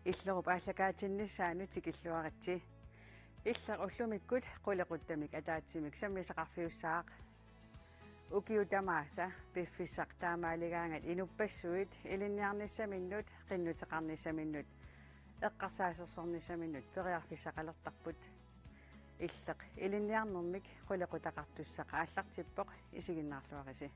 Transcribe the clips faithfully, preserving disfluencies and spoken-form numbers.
Illerup aallakaatinnissaanut tikilluaritsi. Illeq ullumikkut qulequttamik ataatsimik sammisaqarfiussaaq. Ukiut tamaasa piffissaq taamaaligaangat inuppassuit ilinniarnissaminnut, qinnuteqarnissaminnut, eqqarsaasersornissaminnut periarfissaqalertarput. Illeq ilinniarnermik qulequtaqartussaq aallartippoq, isiginnaarluarisi.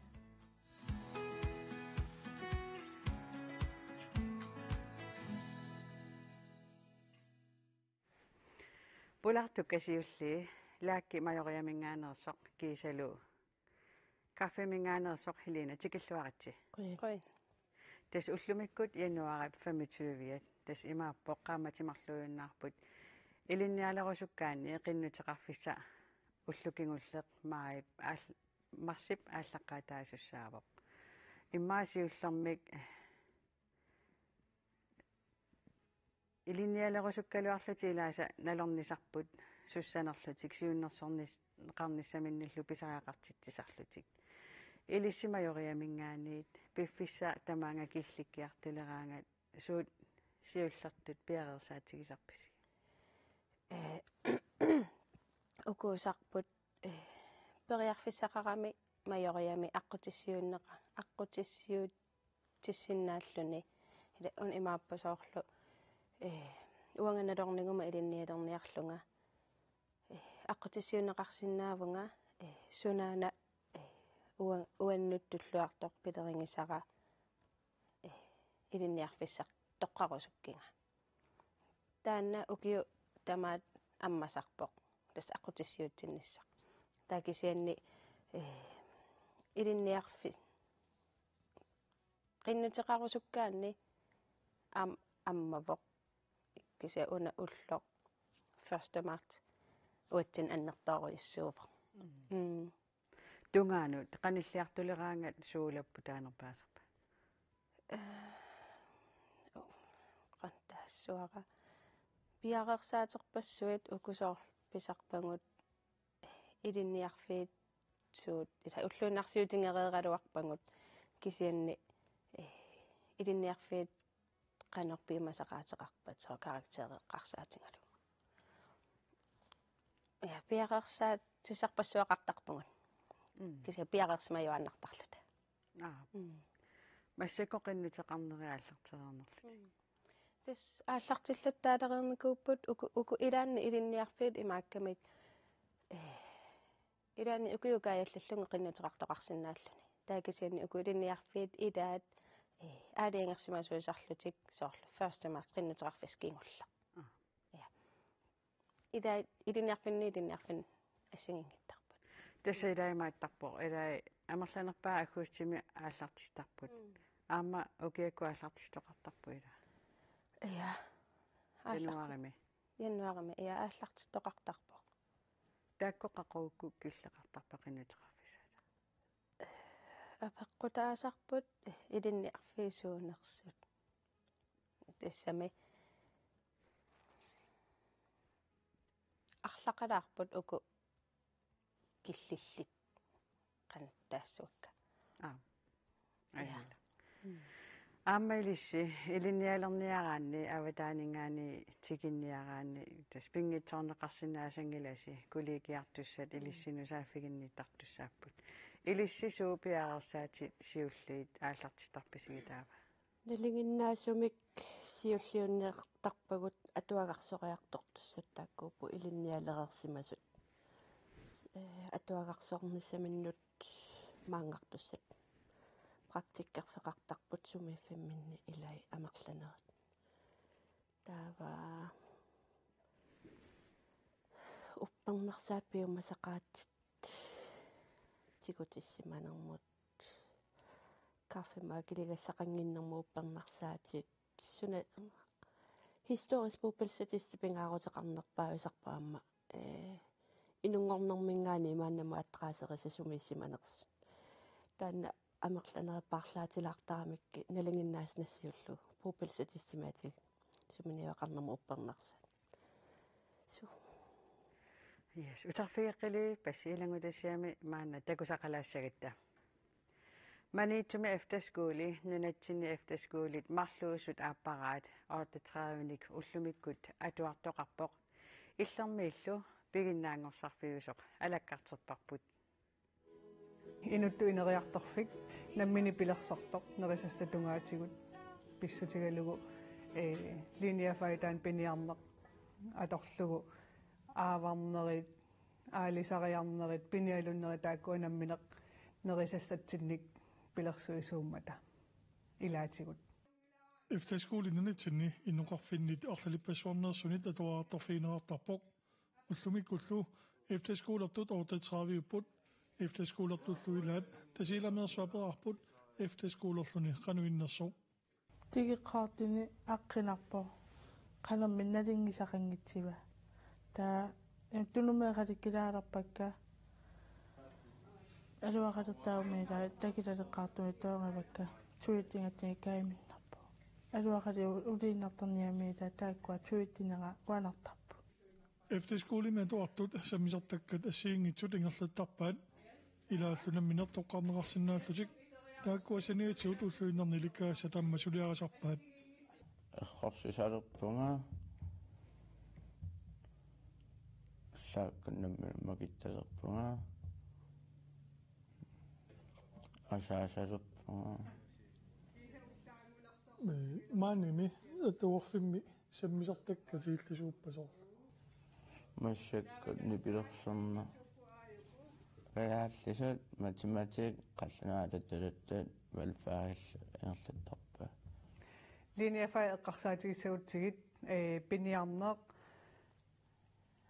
Pulaartukka siulliit, Laakkit Majoriaminngaanneersoq kiisalu Kaffiminngaanneersoq Helena, tikilluaritsi. Qujan. Qujan. Tassa ullumikkut januaarip femogtyve-at, tassa imaappoq qaammatit marluujunnaarput, ilinnialerusukkaanni qinnuteqarfissaq ulloq kingulleq maajip aal-, marsip aallaqqaataasussaavoq. Immaqa siullermik ilinnialerusukkaluarlutik ilaasa nalornisarput sussanerlutik siunnersornis-, -qarnissaminnillu pisariaqartitsisarlutik. Ilissi Majoriaminngaanniit piffissaq tamaanga killikkiartuleraangat suut siullertut piareersaatigisarpisi? Ee, ukuusarput, ee, periarfissaqarami Majoriami aqqutissiuunneqa-, aqqutissiuut- tissinnaalluni. Ila una imaappoq soorlu, ee, uanga nalorniguma ilinnialerniarlunga, ee, aqqutissiuunneqarsinnaavunga, ee, sunaana, ee, uan-, uannut tulluartoq pilerigisara, ee, ilinniarfissaq toqqarusukkiga. Taanna ukiut tamaat ammasarpoq, tassa aqqutissiuutsinnissaq. Taava kisianni, ee, ilinniarfi-, qinnuteqarusukkaanni am-, ammavoq. Kisianni una ulloq første marts uatsinnut annertoorujussuuvoq. Mm. Mm. Tungaanut qanilliartuleraangat suulapput taanerpaasarpa? Ee, qantaassuara. Piareersaaterpassuit uku soorlu pisarpagut ilinniarfiit suut, ila ulluinnarsiutigereeraluarpagut kisianni, ee, ilinniarfiit qanoq piumasaqaateqarpat soorlu karaktereqqarsaatigalugu. Ja, piareersaatissarpassuaqartarpugut. Mm. Kisianni piareersimajuaannartarluta. Aap. Mm. Massakkut qinnuteqarneri aallartereernerlutik. Mm. Tassa aallartillattaalereernikuupput uku, uku ilaanni ilinniarfiit imaakkamik, ee, ilaanni ukiukaajallallunga qinnuteqartoqarsinnaalluni. Taava kisianni uku ilinniarfiit ilaat, ee, aalajangersimasuusarlutik soorlu første marts qinnuteqarfissaq kingulleq. Aa. Ja. Ila ilinniarfinni ilinniarfinni assigiinngittarput. Tassa ilai imaattarpoq, ilai amerlanerpaat aggustimi aallartittarput. Mm. Aamma ukiakkut aallartittoqartarpoq ila. Ja. Aallarti-, januarimi. Januarimi, ja, aallartittoqartarpoq. Taakku qaqugukkut killeqartarpa qinnuteqarfissaata? Apeqqutaasarput ilinniarfiit suunersut. Tassami arlaqalaarput uku killillit qanoq taassuakka. Aa. Ja. Ajalla. Mm. Aamma ilissi ilinnialerniaraanni avataaninngaanniit tikinniaraanni tassa pinngitsoorneqarsinnaasanngilasi kollegiartussat ilissinnut saaffiginnittartussaapput. Ilissi suut piareersaatit siulliit aallartittarpisigit taava? Nalinginnaasumik siulliunneqartarpagut atuagarsoriartortussat taakkuupput ilinnialereersimasut. Ee, atuagarsornissaminnut maanngartussat. Praktikkerfeqartarput sumiiffimminni ilai amerlanerit. Taava uppernarsaat piumasaqaatit tikutissimanermut. Kaffimut akiligassaqannginnermut uppernarsaatit. Suna historisk bopælsatist pingaaruteqarnerpaajusarpoq aamma, ee, inunngornerminngaanniit maannamut adresserisat sumiissimanersut. Taanna amerlanerit paarlaatilaartaramikkit nalinginnaasut nassiullugu bopælsatistimik atii suminiueqarnermut uppernarsaat. Suu. Yes, uterfigeqqilerpassi ilanngutassiami maanna takusaqalaassagatta. Maniitsumi efterskoli nunatsinni efterskolit marluusut aapparaat otteogtredive-nik ullumikkut atuartoqarpoq. Illermiillu piginnaanngorsarfiusoq alakkarterparput. Inuttut ineriartorfik nammineq pilersortoq nerisassat tungaatigut pissutigalugu, ee, linjefagit taanna piniarneq atorlugu aavarnerit, aalisariarnerit, pinialunnerit taakkua nammineq nerisassatsinnik pilersuisuummata ilaatigut. Efterskoli nunatsinni innoqarfinnit arlalippassuarneersunit atuartorfigineqartarpoq. Ullumikkullu efterskolertut otteogtredive-upput. Efterskolertullu ilaat Tasiilameersuaq peqarput efterskolerluni qanoq innersoq. Tigeqqaartini aqqinarpoq. Qanormi nalunngisaqanngitsiva. Taava tunumeeqalikkilaalerpakka. Aluaqalertaarummi ilaa takilaleqqaartumik toorivakka. Suitsingatsinni kaiminnarpoq. Aluaqali uliinnartarniammi ilaa taakkua suitsinera uanartarput. Efterskolimi atuartut sammisartakkat assigiinngitsut ingerlattarpaat. Ilaallu nammineq toqqarneqarsinnaallutik. Taakkua saniatigut ulluinnarni ilikkagassatta aamma suliarisarpaat. Errorsisalerpunga. Allaakkat nammineq makittalerpunga. Asaasalerpunga. Ee, maanimi atuarfimmi sammisartakkat illit suuppat soorlu? Massakkut nipilersorneq. Reaallisut, matematik, qallunaatut, tuluttut, valgfagillu ingerlattarpaat. Linjefagit eqqarsaatigissagutsigit, ee, piniarneq,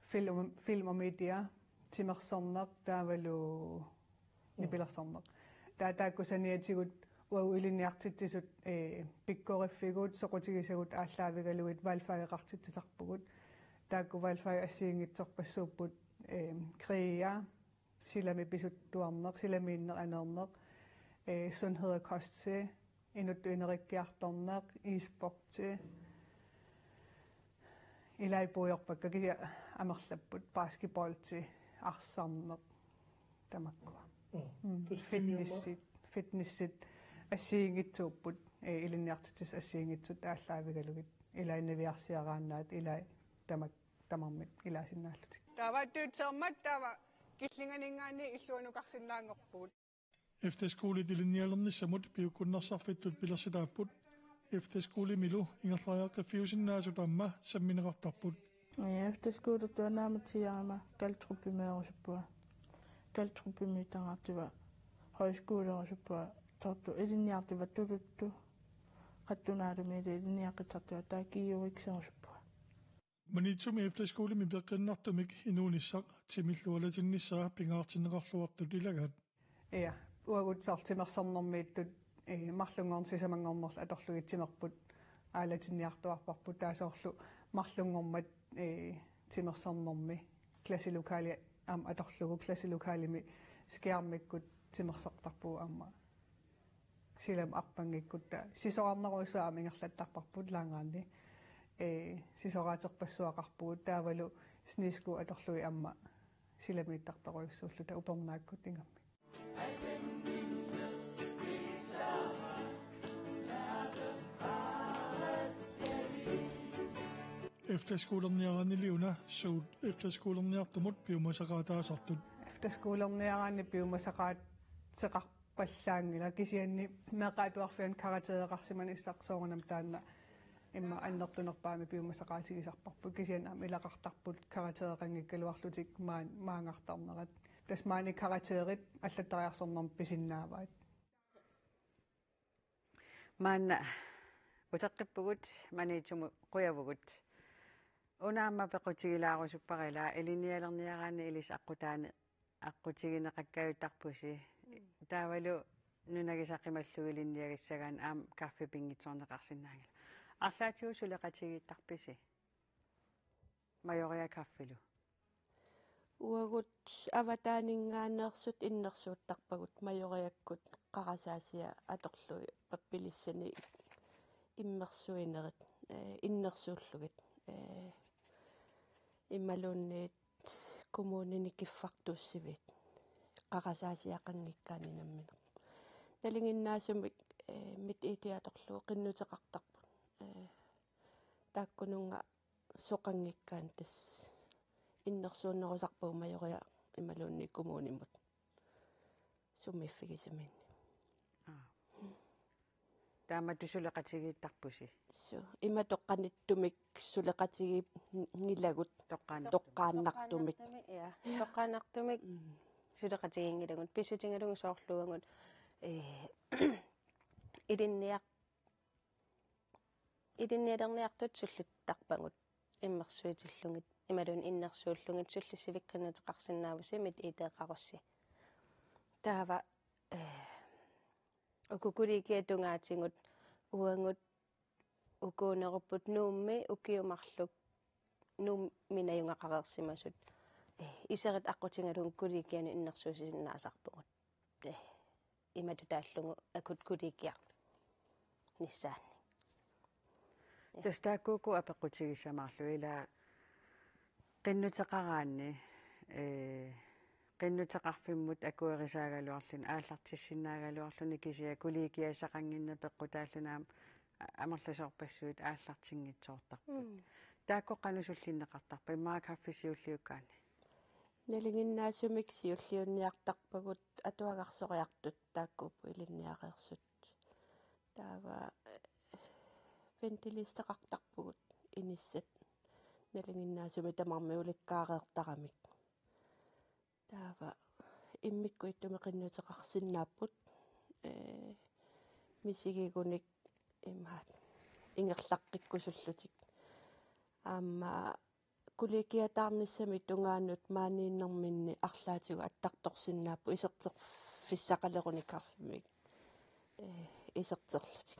film, film og media, timersorneq, taavalu nipilersorneq. Taava taakku saniatigut uagut ilinniartitsisut, ee, pikkoriffigut, soqutigisagut aallaavigalugit valgfageqartitsisarpugut. Taakku valgfagit assigiinngitsorpassuupput, ee, krea, silami pisuttuarneq, silamiinneq aneerneq, ee, sundhed og kosti, inuttut ineriartorneq, e-sporti, ilai puigorpakka kisianni amerlapput, basketballi, arsarneq, tamakkua. Mm. Mm, tassa fitnessit, fitnessit assigiinngitsuupput, ee, ilinniartitsisut assigiinngitsut aallaavigalugit, ilai niviarsiaraannaat, ilai tamak-, tamarmik ilaasinnaallutik. Taava tuutseermat taava killinganinngaanniit illuanukarsinnaanngorpugut. Efterskolit ilinnialernissamut piukkunnarsarfittut pilersitaapput. Efterskolimilu ingerlariaqqiffiusinnaasut aamma sammineqartarput. Ja, efterskolertuaannarmat siarama Galtrupimeerusuppua. Galtrupimiittartiwa højskolerusuppua, soorlu ilinniartiwa tuluttut. Qattunaalumi ilinniaqqittartiwa taava G U X-erusuppua. Maniitsumi efterskolimi peqqinnartumik inuunissaq timillu aalatinnissaa pingaartinneqarluartut ilagaat. Ja, uagut soorlu timersornermiittut, ee, marlunngorneq sisamanngornerlu atorlugit timerput aalatinniartuarparput, taava soorlu marlunngormat, ee, timersornermi klasselokali aamma atorlugu klasselokalimi skærmikkut timersortarpugut aamma. Silami arpanngikkutta sisorarnerujussuaq aamma ingerlattarparput langrenni. Ee, sisoraaterpassuaqarpugut taavalu snesko atorlugit aamma silamiittartorujussuulluta upernaakkut ingammik. Efterskolerniaraannili una suut efterskolerniartumut piumasaqaataasartut? Efterskolerniaraanni piumasaqaatseqar- pallaanngilaq, kisianni meeqqat atuarfianni karaktereqarsimanissaq soorunami taanna immaqa annertunerpaamik piumasaqaatigisarparput, kisianni aamma ilaqartarput karaktereqanngikkaluarlutik maan-, maanngartarnerat. Tassa maani karakterit allattariarsornermi pisinnaavaat. Maanna uteqqippugut, Maniitsumut qujavugut. Una aamma pequtigilaarusuppara, ila ilinnialerniaraanni ilissi aqqutaani aqqutigineqakkajuttarpusi. Taavalu nunagisaq qimallugu ilinniagissagaanni aamma kaffi pinngitsoorneqarsinnaanngilaq. Arlaatigut suleqatigiittarpisi? Majoria kaffilu. Uagut avataaninngaanneersut innersuuttarpagut Majoriakkut qarasaasiat atorlugit pappilissani immersuinerit, ee, innersuullugit, ee, imaluunniit kommunini kiffartuussivit qarasaasiaqanngikkaanni nammineq. Nalinginnaasumik, eh, MitID atorlugu qinnuteqartarput. Eh, taakkununnga soqanngikkaanni tassa innersuunnerusarpugut Majoria imaluunniit kommunimut sumiiffigisaminni. Aa. Taamatut suleqatigiittarpusi? Suu, imatut qanittumik suleqatiginngilagut. Toqqaannartumik. Toqqaannartumik. Toqqaannartumik, ja. Toqqaannartumik. Mm. Suleqatiginngilagut. Pissutigalugu soorlu uagut, eh, ilinniar-, ilinnialerniartut sullittarpagut immersuitillugit, imaluunniit innersuullugit sullissivik qinnuteqarsinnaavusi MitID-qarussi. Taava, eh, uku kollegiat tungaatigut uagut ukuunerupput Nuummi ukiut marluk Nuummi najugaqareersimasut. Eh, iserit aqqutigalugu kollegianut innersuussinnaasarpugut. Eh, imatut taallugu akut kollegiarnissaannik. Tassa taakku uku apeqqutigissamaarlugit, ila qinnuteqaraanni, eh, qinnuteqarfimmut akuerisaagaluarluni, aallartissinnaagaluarluni kisianni kollegiassaqannginneq peqqutaalluni aamma a-, amerlasoorpassuit aallartinngitsoortarput. Mm. Taakku qanoq sullinneqartarpa, immaqa kaffi siulliukkaanni? Nalinginnaasumik siulliunniartarpagut, atuagarsoriartut taakkuupput ilinniareersut. Taava, eh, ventelisteqartarpugut inissat nalinginnaasumik tamarmik ulikkaareertaramik. Taava immikkut ittumik qinnuteqarsinnaapput, eh, misigigunik imaat ingerlaqqikkusullutik. Aamma kollegiataarnissamik tungaanut maaniinnerminni arlaatigut attartorsinnaapput iserterfissaqalerunik kaffimik, eh, iserterlutik.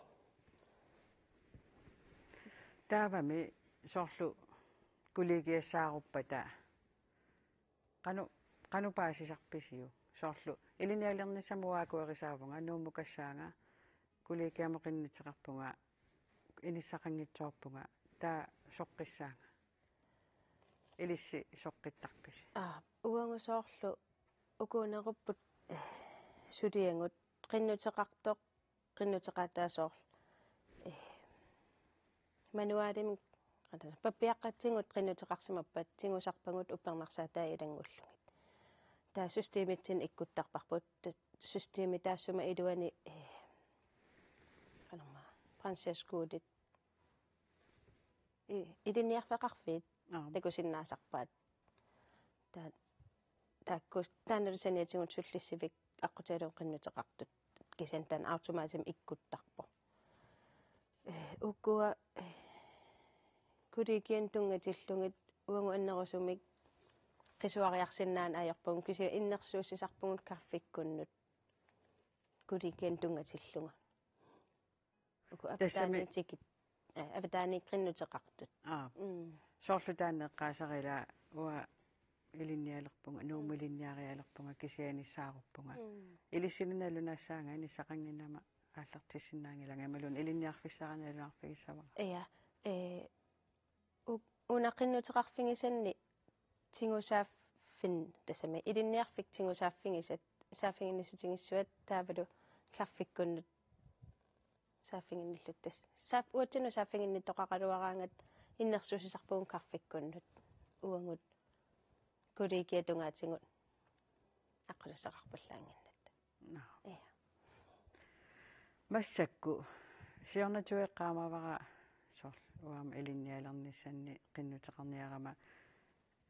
Taavami soorlu kollegiassaaruppata qanoq, qanoq paasisarpisiuk? Soorlu ilinnialernissamut akuerisaavunga, Nuummukassaanga, kollegiamut qinnuteqarpunga, inissaqanngitsoorpunga, taava soqqissaanga? Ilissi soqqittarpisi? Aa, uagut soorlu ukuunerupput, eh, suliagut qinnuteqartoq, qinnuteqaataa soorlu, eh, manualimik, qantas-, pappiaqqatigut qinnuteqarsimappat tigusarpagut uppernarsaatai ilanngullugit. Taava systemitsinni ikkuttarparput, ta-, systemi taassuma iluani, eh, qanormaa, brancheskoleit, i-, ilinniarfeqarfiit, aap, takusinnaasarpaat. Taa-, taakku, taannalu saniatigut sullissivik aqqutigalugu qinnuteqartut. Kisianni taanna automatimik ikkuttarpoq. Eh, ukua, eh, kollegianut tunngatillugit uagut annerusumik qisuariarsinnaaneq ajorpugut, kisianni innersuussisarpugut kaffikkunnut kollegianut tunngatillunga. Uku tassami avataaniit tikit-, eh, avataaniit qinnuteqartut. Aap. Mm. Soorlu taanna eqqaasara ila uanga ilinnialerpunga, Nuummut, mm, ilinniarialerpunga, kisianni inissaaruppunga. Mm. Ilissilu nalunaassaanga inissaqannginnama aallartissinnaanngilanga imaluunniit ilinniarfissara nalunarfigissavara. Ja, eh, u-, una qinnuteqarfigisanni tigusaaffin-, tassami ilinniarfik tigusaaffigisat, saaffiginnissutigissuat taavalu kaffikkunnut saaffiginnillutik tassa. Saaf-, uatsinnut saaffiginnittoqaraluaraangat innersuussisarpugut kaffikkunnut. Uagut kollegiat tungaatigut aqqusassaqarpallaannginnatta. Nå. Ja. Massakkut siornatigut eqqaamavara soorlu uanga ilinnialernissanni qinnuteqarniarama,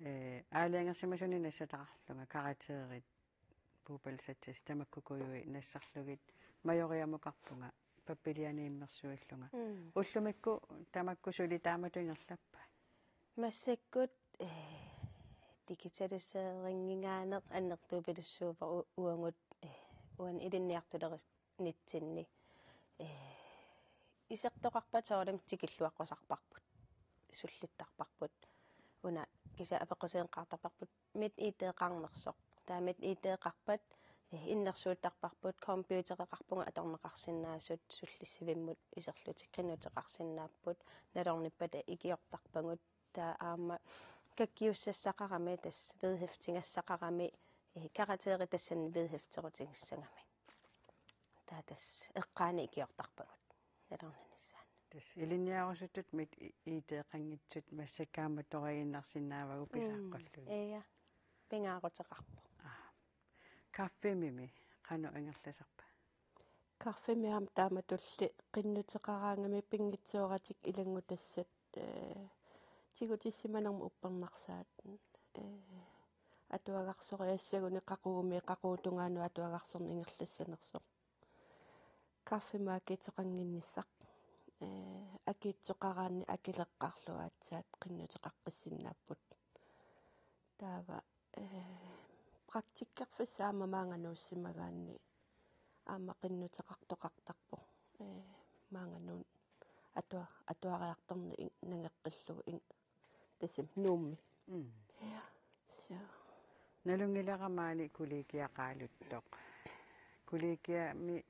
eh, aalajangersimasuni nassataqarlunga, karakterit, puupalsatsasi tamakkukujuit nassarlugit, Majoriamukarpunga, pappiliani immersuillunga. Mm. Ullumikkut tamakku suli taamatut ingerlappat? Massakkut, eh, digitaliseerinngigaaneq annertuupilussuuvoq u-, uagut, eh, uani ilinniartuleris-, nitsinni. Eh, isertoqarpat soorunami tikilluaqqusarparput. Sullittarparput. Una kisianni apeqqutigeqqaartarparput MitID-qarnersoq. Taava MitID-qarpat, eh, innersuuttarparput, computereqarpugut atorneqarsinnaasut sullissivimmut iserlutik qinnuteqarsinnaapput, nalornippata ikiortarpagut, taava aamma kakkiussassaqarami, tassa vedhæftigassaqarami, eh, karakterit tassani vedhæfterutigissagami. Taava tassa eqqaani ikiortarpagut nalorninissaannut. Tassa ilinniarusuttut mit i-, I T-qanngitsut massakkut aamma toriinnarsinnaavagut. Mm, pisaaqqullugu. Ja. Pingaaruteqarpoq. Aa. Kaffimimi qanoq ingerlasarpa? Kaffimi aamma taamatulli qinnuteqaraangami pinngitsooratik ilanngutassat, ee, tigutissimanermut uppernarsaat, ee, atuagarsoriassaguni qaqugumi qaqugu tungaanut atuagarsorneq ingerlassanersoq. Kaffimut akiitsoqannginnissaq. Ee, akiitsoqaraanni akileqqaarlugu aatsaat qinnuteqaqqissinnaapput. Taava, ee, praktikkerfissaq aamma maanga nuussimagaanni aamma qinnuteqartoqartarpoq. Ee, maanga Nuummi atua-, atuariartorneq in-, nangeqqillugu in-, tassami Nuummi. Mm. Ja. Så. Nalunngilara maani kollegiaqaaluttoq. Kollegiami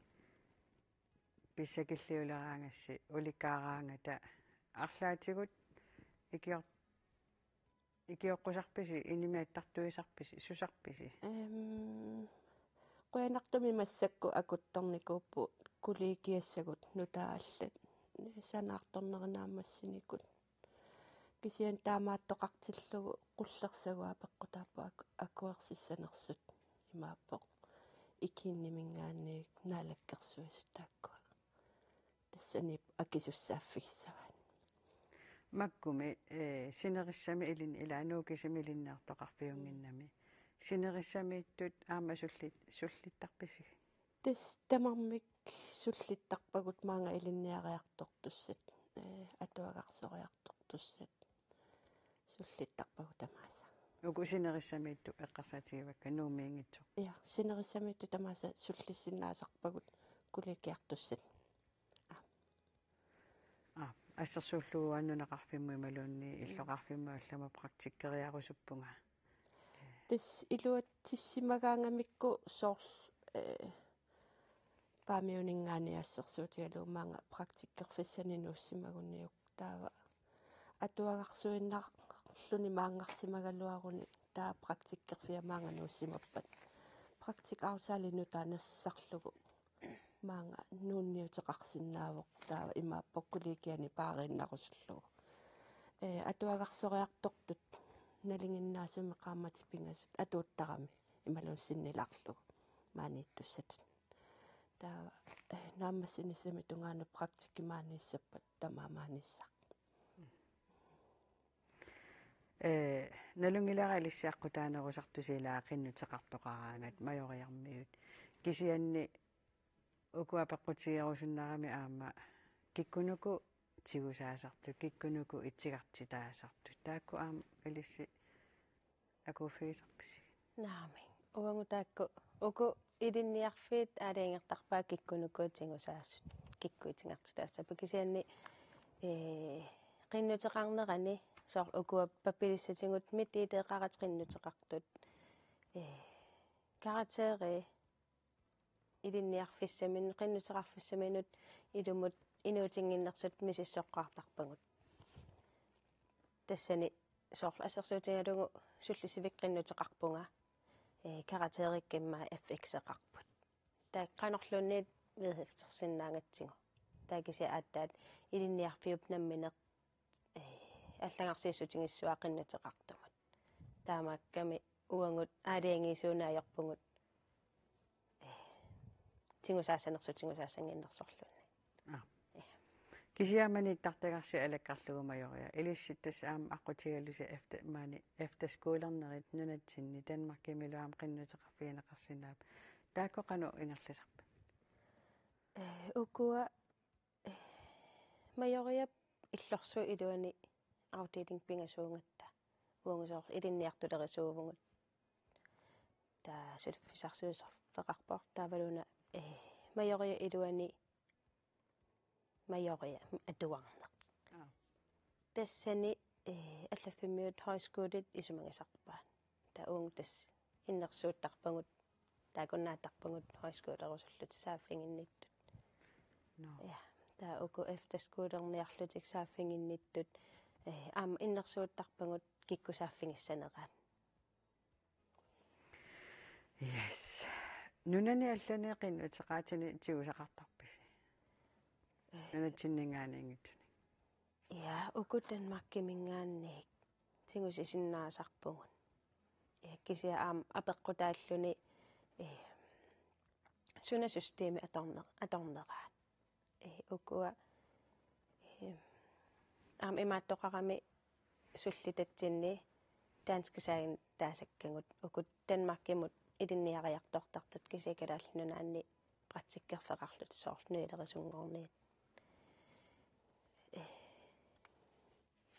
pissakilliuleraangassi ulikkaaraangata arlaatigut ikior-, ikioqqusarpisi, inimittartuisarpisi, susarpisi? Ehm, qujanartumik massakkut akuttornikuupput kollegiassagut nutaat allat sanaartorneri naammassinikut. Kisianni taamaattoqartillugu qullersagut apeqqutaapput aku-, akuersissanersut, imaappoq ikinniminngaanniit naalakkersuisut taakkua. Tassani akisussaaffigissavaat. Makkumi, ee, sinerissami ilin-, ilaa Nuuk kisimi ilinniartoqarfiunnginnami. Sinerissamiittut aamma sullit-, sullittarpisigit? Tassa tamarmik sullittarpagut maanga ilinniariartortussat, ee, atuagarsoriartortussat. Sullittarpagut tamaasa. Uku sinerissamiittut eqqarsaatigivakka Nuummiinngitsoq. Ja, sinerissamiittut tamaasa sullissinnaasarpagut kollegiartussat. Aa. Aa, assersuullugu uanga nunaqarfimmut imaluunniit illoqarfimmut allamut praktikkeriarusuppunga. Tassa iluatsissimagaangamikku soorlu, ee, Paamiuninngaanniit assersuutigalugu maanga praktikkerfissanik nuussimaguniuk, taava atuagarsuinnarluni maanngarsimagaluaruni taava praktikkerfia maanga nuussimappat. Praktikaftali nutaat nassarlugu maanga nuunniuteqarsinnaavoq, taava imaappoq kollegiani paariinnarusullugu. Ee, atuagarsoriartortut nalinginnaasumik qaammatit pingasut atuuttarami imaluunniit sinnilaarlugu maaniittussatut. Taava, eh, naammassinissamut tungaanut praktikki maaniissappat tamaat maaniissaq. Ee, nalunngilara ilissi aqqutaanerusartusi ilaa qinnuteqartoqaraangat Majoriarmiut. Kisianni ukua peqqutigerusunnarami aamma kikkunuku tigusaasartut, kikkunuku itigartitaasartut. Taakku aamma ilissi akuuffigisarpisigit? Naamik. Uagut taakku uku ilinniarfiit aalajangertarpaat kikkunuku tigusaasut. Kikkut itigartitaassappat kisianni, ee, qinnuteqarnerani soorlu ukua pappilissatigut mit I T-qarat qinnuteqartut. Ee, karakteri ilinniarfissaminut, qinnuteqarfissaminut ilumut inuutinnginnersut misissoqqaartarpagut. Tassani soorlu assersuutigalugu sullissivik qinnuteqarpunga, ee, karakterikkut immaqa F X-eqarput. Taava qanorluunniit vedhæftersinnaagatsigu. Taava kisianni aatsaat ilinniarfiup nammineq, ee, allagarsiissutigissuaa qinnuteqartumut. Taamaakkami uagut aalajangiisuuneq ajorpugut, ee, tigusaassanersut tigusaassanginnersorluunniit. Aa. Ja. Kisianni maniittartagarsi alakkarlugu Majoria. Ilissi tassa aamma aqqutigalusi efter-, maani efterskolernerit nunatsinni Danmarkimilu aamma qinnuteqarfigineqarsinnaapput. Taakku qanoq ingerlasarput? Ee, ukua Majoriap illorsuup iluani afdeling pingasuugatta. Uagut soorlu ilinniartulerisuuvugut. Taava suliffisarsuisarfeqarpoq taavaluuna, ee, Majoriap iluani Majoria atuarneq. Aa. Tassani, ee, allaffimmiut højskolit isumagisarpaat. Taava uagut tassa innersuuttarpagut, taakkunnaattarpagut højskolerusullutik saaffiginnittut. Nå. Ja, taava uku efterskolerniarlutik saaffiginnittut, ee, aamma innersuuttarpagut kikkut saaffigissaneraat. Yes. Nunani allani qinnuteqaatini tigusaqartarpisi? Nunatsinninngaanniinngitsunik. Ja, uku Danmarkiminngaanniit tigusisinnaasarpugut. Ja, kisianni aamma apeqqutaalluni, eh, suna systemi atorner-, atorneraat. Eh, ukua, eh, aamma imaattoqarami sullitatsinni danskisaaginnaq taasakkagut, uku Danmarkimut ilinniariartortartut kisianni Kalaallit Nunaanni praktikkerfeqarlutik soorlu nuilerisunngorniit. Eh,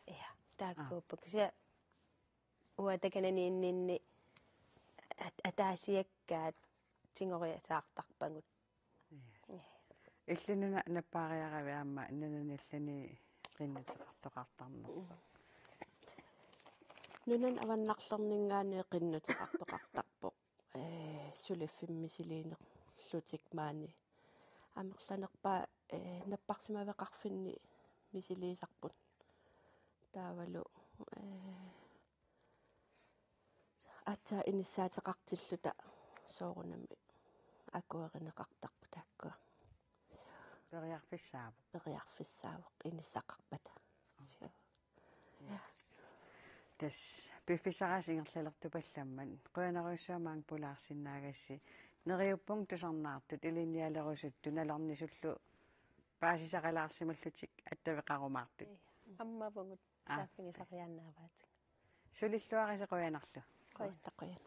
ja, taakkuupput. Kisianni uanga takananiinninni at-, ataasiakkaat tigoriasaartarpagut. Yes. Illit una nappaariaravit aamma nunani allani qinnuteqartoqartarnersoq? Nunani avannarlerninngaanniit qinnuteqartoqartarpoq. Eh, suliffimmi misiliinerlutik maani. Amerlanerpaat, eh, napparsimaveqarfinni misiliisarput. Taavalu, eh, aatsaat inissaateqartilluta soorunami akuerineqartarput taakkua. Periarfissaavoq. Periarfissaavoq inissaqarpata. Suu. Ja. Tassa piffissarisi ingerlalertupallammat. Qujanarujussuaq maanga pulaarsinnaagassi. Neriuppunga tusarnaartut, ilinnialerusuttut, nalornisullu paasisaqalaarsimallutik attaveqarumaartut. Ammavugut. Aa. Saaffigisariaannaavaatigut. Sulilluarisi qujanarlu. Qujan. Qujan.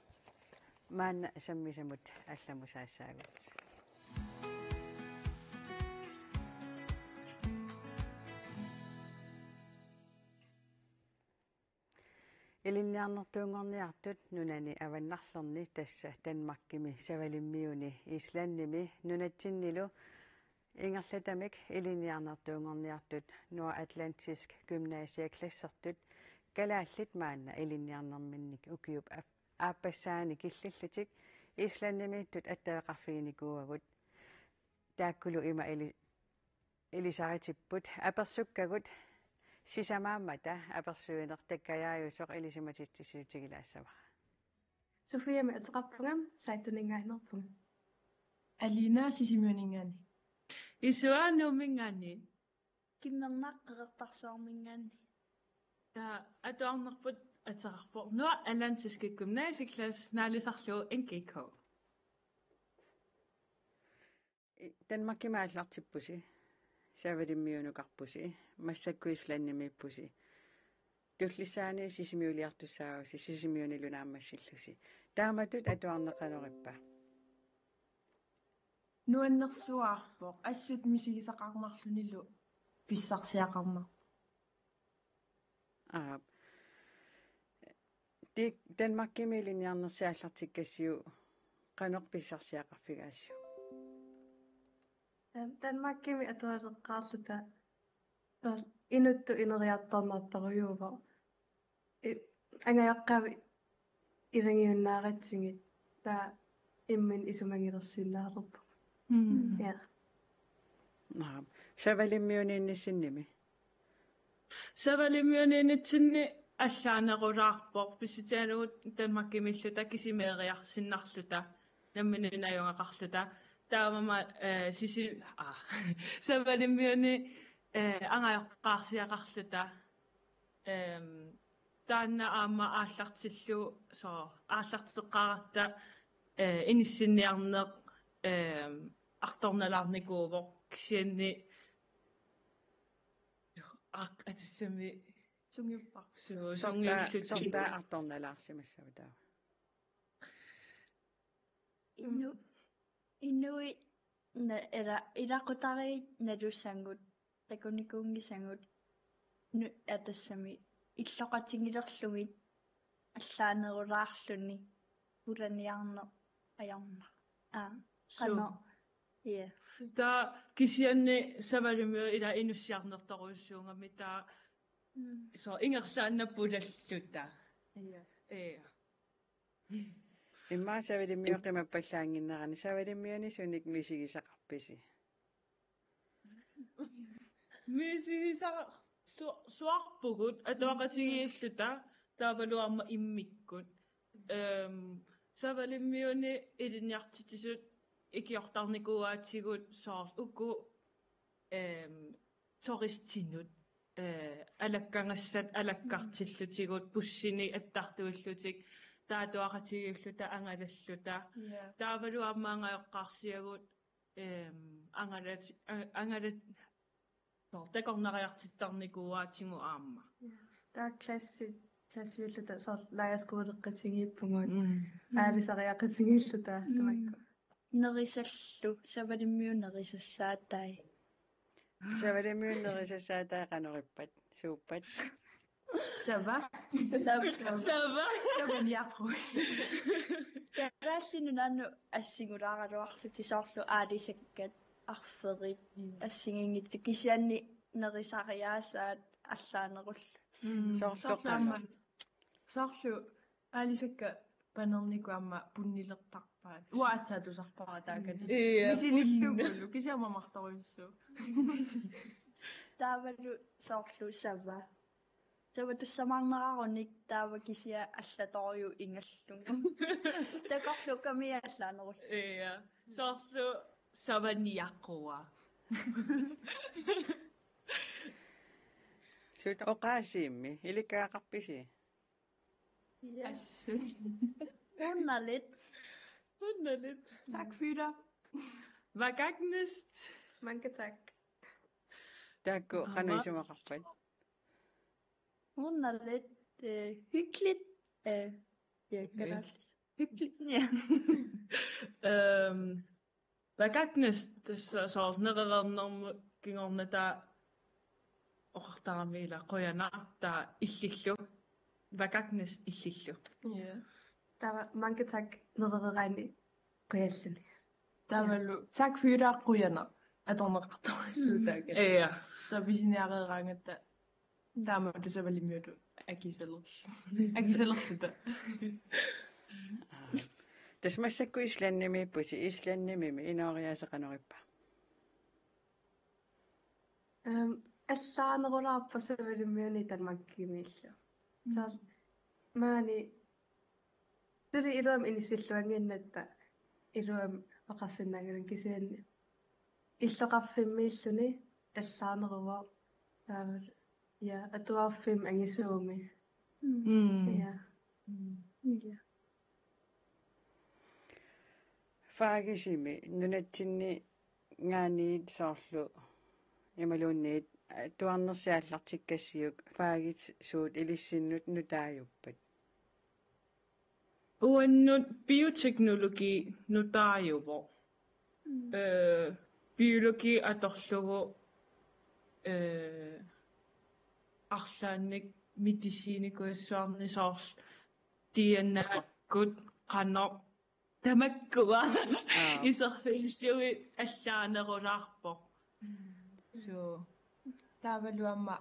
Maanna sammisamut allamut saassaagut. Ilinniarnertuunngorniartut nunani avannarlerni, tassa Danmarkimi Savalimmiuni Islandimi nunatsinnilu ingerlatamik ilinniarnertuunngorniartut nordatlantiske gymnasieklassertut kalaallit maanna ilinniarnerminnik ukiup ap-, aappassaani killillutik Islandimiittut attaveqarfiginikuuagut. Taakkulu ima ili-, ilisaritipput, apersukkagut sisamaammata apersuineq takkajaajusoq ilisimatitsissutigilaassamara. Sofiamik ateqarpunga, Saattuninngaanneerpunga. Alina Sisimiuninngaanniit. Isua Nuumminngaanniit. Kimmernaq Qeqertarsuarminngaanniit. Taava atuarnerput ateqarpoq Nordatlantiske Gymnasieklasse, naalisarlugu N G K. I-, Danmarkimi aallartippusi, Savalimmiunukarpusi, massakkut Islandimiippusi. Tullissaani Sisimiuliartussaavusi, Sisimiunilu naammassillusi. Taamatut atuarneq qanorippa? Nuannersuarpoq, assut misigisaqarnarlunilu pissarsiaqarnarpoq. Aap. Ti-, Danmarkimi ilinniarnersi aallartikkassiuk qanoq pissarsiaqarfigaasiuk? Ehm, Danmarkimi atualeqqaarluta soorlu inuttut ineriartornartorujuuvoq. I-, angajoqqaavi ilagiunnaaratsigit, taava imminut isumagilersinnaalerpugut. Mm. Ja. Naam. Savalimmiuniinnissinnimi? Savalimmiuniinnitsinni allaanerulaarpoq, pissutigalugu Danmarkimiilluta kisimeeriarsinnarluta, nammineq najugaqarluta. Taavami, eh, Sisi-, aa, Savalimmiuni, eh, angajoqqaarsiaqarluta. Ehm, taanna aamma aallartillugu, soorlu, aallarteqqaaratta, eh, inissinniarneq, ehm, artornalaarnikuuvoq, kisianni, aq, atassami sungiuppa-, su-, sortaa, sungiullutik. Sortaa artornalaarsimassava taava? Inu-, inuit na-, ila-, ilaqutariit nalusagut, takunikuunngisagut, nu-, atassami illoqatigilerlugit allaanerulaarluni pulaniarneq ajornaq. Aa, suu. Qanoq. Ja. Taava kisianni Savalimmiut ila inussiarnertorujussuugami taava. Mm. Soorlu ingerlaannaq pulalluta. Ja. Ja. Immaqa Savalimmiut qimappallaannginnerani, Savalimmiuni sunik misigisaqarpisi? Misigisaqar-, su-, suarpugut atuaqatigiilluta taavalu aamma immikkut. Ehm, Savalimmiuni ilinniartitsisut ikiortarnikuuaatigut soorlu uku, ehm, turistinut, eh, alakkagassat alakkartillutigut, bussini attartuillutik, taatuaqatigiilluta angalalluta. Ja. Taavalu aamma angajoqqaarsiagut, ehm, angalat-, a-, angalat-, soorlu takornariartittarnikuuaatigut aamma. Taava klassi, klassiulluta soorlu lejrskoleqatigiippugut. Mm. Aalisariaqatigiilluta. Mm. Tamakku. Nerisallu, Savalimmiut nerisassaatai. Savalimmiut nerisassaatai, qanorippat, suuppat? Sava. Sava. Sava. Sava niaqu. Kalaallit Nunaannut assingulaaraluarlutik soorlu aalisakkat, arferit, mm, assigiinngitsut, kisianni nerisariaasaat allaanerullutik. Mm. Soorlu soorlu aamma. Soorlu aalisakkat panernikut aamma punnilertarpaat. Uanga aatsaat tusarpara taakani. Ja. Misilillugulu, kisianni mamartorujussuuvoq. Taavalu soorlu Sava. Sava tussamaarnerarunik taava kisianni allatorujussuuvoq ingallugu. Takorluukkami allaanerullutik. Ja. Soorlu Sava niaqua. Suut oqaasiimmi, ilikkagaqarpisi? Ja. Assut. Underligt. Underligt. Tak, fytter. Vagagnist. Mange tak. Taakku qanoq isumaqarpat? Underligt, øh, hyggeligt, øh, ja, kalaallit. Hyggeligt, ja. Øhm, Vagagnist, tassa soorlu nerereernermut kingorna taava oqartarami ila qujanaq taava illillu. Vagagnist illillu. Ja. Taava mange tak nerereeraanni qujalluni. Taavalu tak fytter qujanaq atorneqartorujussuuvoq taakku. Ja. Soorlu pisiniareeraangatta taamatut Savalimmiutut akisalerl-, akisalerluta. Tassa massakkut Islandimiippusi, Islandimimi inooriaaseq qanorippa? Ehm, allaanerulaarpoq Savalimmiuni Danmarkimiillu. Mm. Soorlu maani suli iluamik inissilluannginnatta iluamik oqarsinnaanngilanga, kisianni illoqarfimmiilluni allaaneruvoq. Taavalu, ja, atuarfimmi angisuumi. Mm. Ja. Mm. Ja. Fagisimi nunatsinninngaanniit soorlu imaluunniit atuarnersi aallartikkassiuk fagit suut ilissinnut nutaajuppat? Uannut bioteknologi nutaajuvoq. Mm. Øh, biologi atorlugu, øh, arlaannik medicinikujussuarnik soorlu D N A-kkut qanoq tamakkua. Aa. Iserfigillugit allaanerulaarpoq. Mm. Så. Taavalu aamma,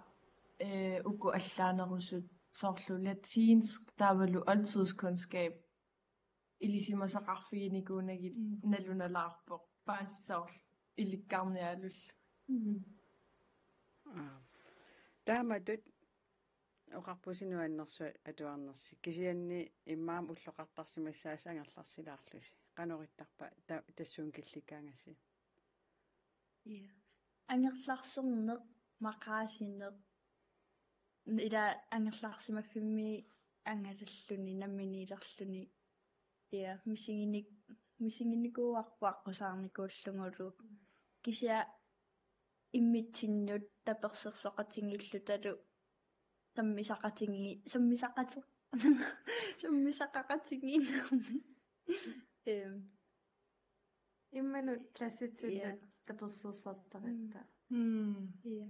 øh, uku allaanerusut soorlu latinsk, taavalu oldtidskundskab, ilisimasaqarfiginikuunagit. Mm. Nalunalaarpoq. Paasi soorlu ilikkarniarlullu. Mm. Aa. Taamatut oqarpusi nuannersuaq atuarnersi. Kisianni immaqa ulloqartarsimassaasi angerlarsilaarlusi. Qanoq ittarpa ta-, tassuuna killikkaangassi? Ja. Angerlarserneq, maqaasineq, ila angerlarsimaffimmi angalalluni, namminiilerluni. Ja, misiginik-, misiginikuuarput aqqusaarnikuullugulu. Kisianni immitsinnut tapersersoqatigiillutalu sammisaqatigi-, sammisaqate-, sammisaqaqatigiinnermi. Øhm, Imminut klassitsinnut, ja, tapersersortaratta. Mm. Mm. Ja.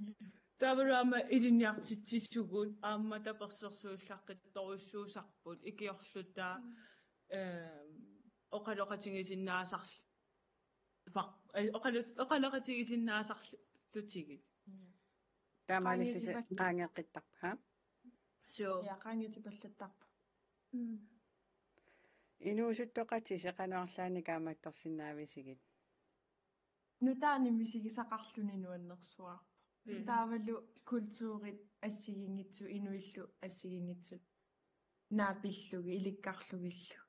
Taavalu aamma ilinniartitsisugut aamma tapersersuillaqqittorujussuusarput ikiorluta, mm, ehm, oqaloqatigisinnaasarl-, faq-, eh, oqalo-, oqaloqatigisinnaasarlutigit. Mm. Taamaalilluni qaangeeqqittarpa, ha? Suu. Ja, qaangiutipallattarpoq. Mm. Inuusuttoqatisi qanoq arlaannik kaammattorsinnaavisigit? Nutaanik misigisaqarluni nuannersuarpoq. Mm. Taavalu kulturit assigiinngitsut, inuillu assigiinngitsut naapillugit, ilikkarlugillu.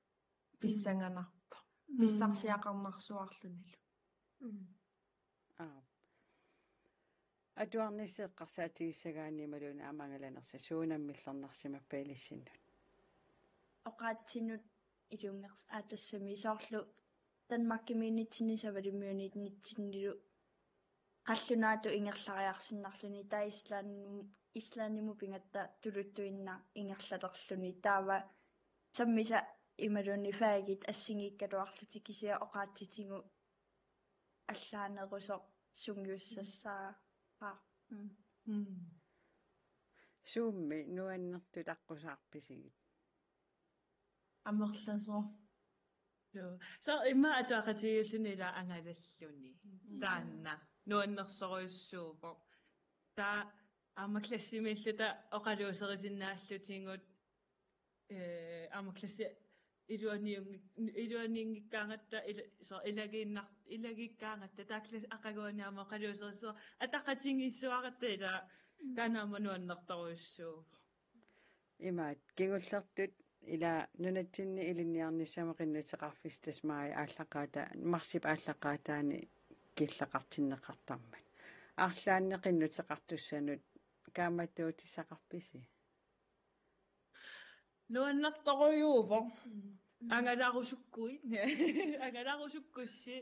pissanganarpoq. Pissarsiaqarnarsuarlunilu. Aap. Atuarnissaq eqqarsaatigissagaanni imaluunniit aamma angalanersat suut nammillernersimappat ilissinnut? Oqaatsinut ilungersunarpoq, aa, tassami soorlu Danmarkimiinnitsinni Savalimmiunitsinnilu qallunaatut ingerlariarsinnarluni, taava Island-, Islandimut pigatta tuluttut inna ingerlalerluni, taava sammisaq imaluunniit fagit assigiikkaluarlutik, kisianni oqaatsitigut allaanerusoq sungiussassaaq. Mm. Mm. Suummi nuannertut aqqusaarpisigit? Amerlasoq. Joo. Så immaqa atuaqatigiilluni ila angalalluni. Mm. Taanna nuannersorujussuuvoq. Taava aamma klassimiilluta oqaluuserisinnaallutigut, eh, aamma klassi iluaniunngik-, iluaniunngikkaangatta ila-, so, ilagiinnar-, ilagiikkaangatta taava klassi aqaguani aamma oqaluuserissuaq ataqatigiissuaratta ila, taanna aamma nuannertorujussuuvoq. Imaat, kingullertut ila nunatsinni ilinniarnissamut qinnuteqarfissat tassa maajip aallaqqaata-, marsip aallaqqaataani killeqartinneqartarmat. Arlaannik qinnuteqartussanut kaammattuutissaqarpisi? Nuannertorujuuvoq. Mm. Angalarusukkuit. Angalarusukkussi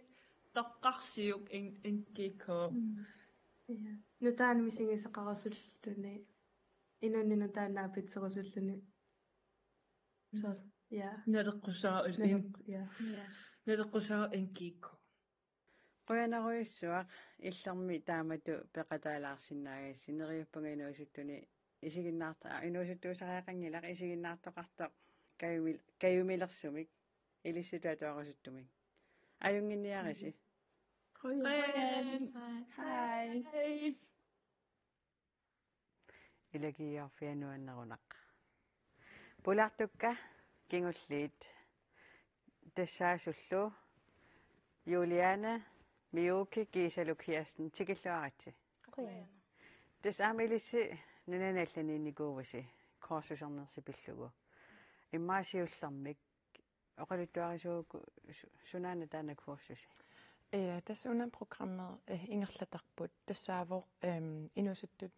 toqqarsiuk N-, N G K. Mm. Ja. Nutaanik misigisaqarusulluni. Inunnut nutaanik naapitserusulluni. Så, ja. Naleqqusaaq N-, Naleq-, ja. Ja. Naleqqusaaq N G K. Qujanarujussuaq, illermi taamatut peqataalaarsinnaagassi. Neriuppunga inuusuttuni isiginnaart-, aa, inuusuttuusariaqanngilaq, isiginnaartoqartoq kajumil-, kajumilersumik ilissitut atuarusuttumik. Ajunnginniarisi. Qujan. Hej. Hej. Ilagiiarfia nuannerunaq. Pulaartukka kingulliit. Tassaasullu Juliane, Miuki, Kiisalu, Kirsten, tikilluaritsi. Qujan. Tassa aamma ilissi nunani allaniinnikuuvusi kursusernersi pillugu. Immaqa siullermik oqaluttuarisuuvugut su-, sunaana taanna kursusi? Ja, tassa una programmi, eh, ingerlatarput. Tassaavoq, ehm, inuusuttut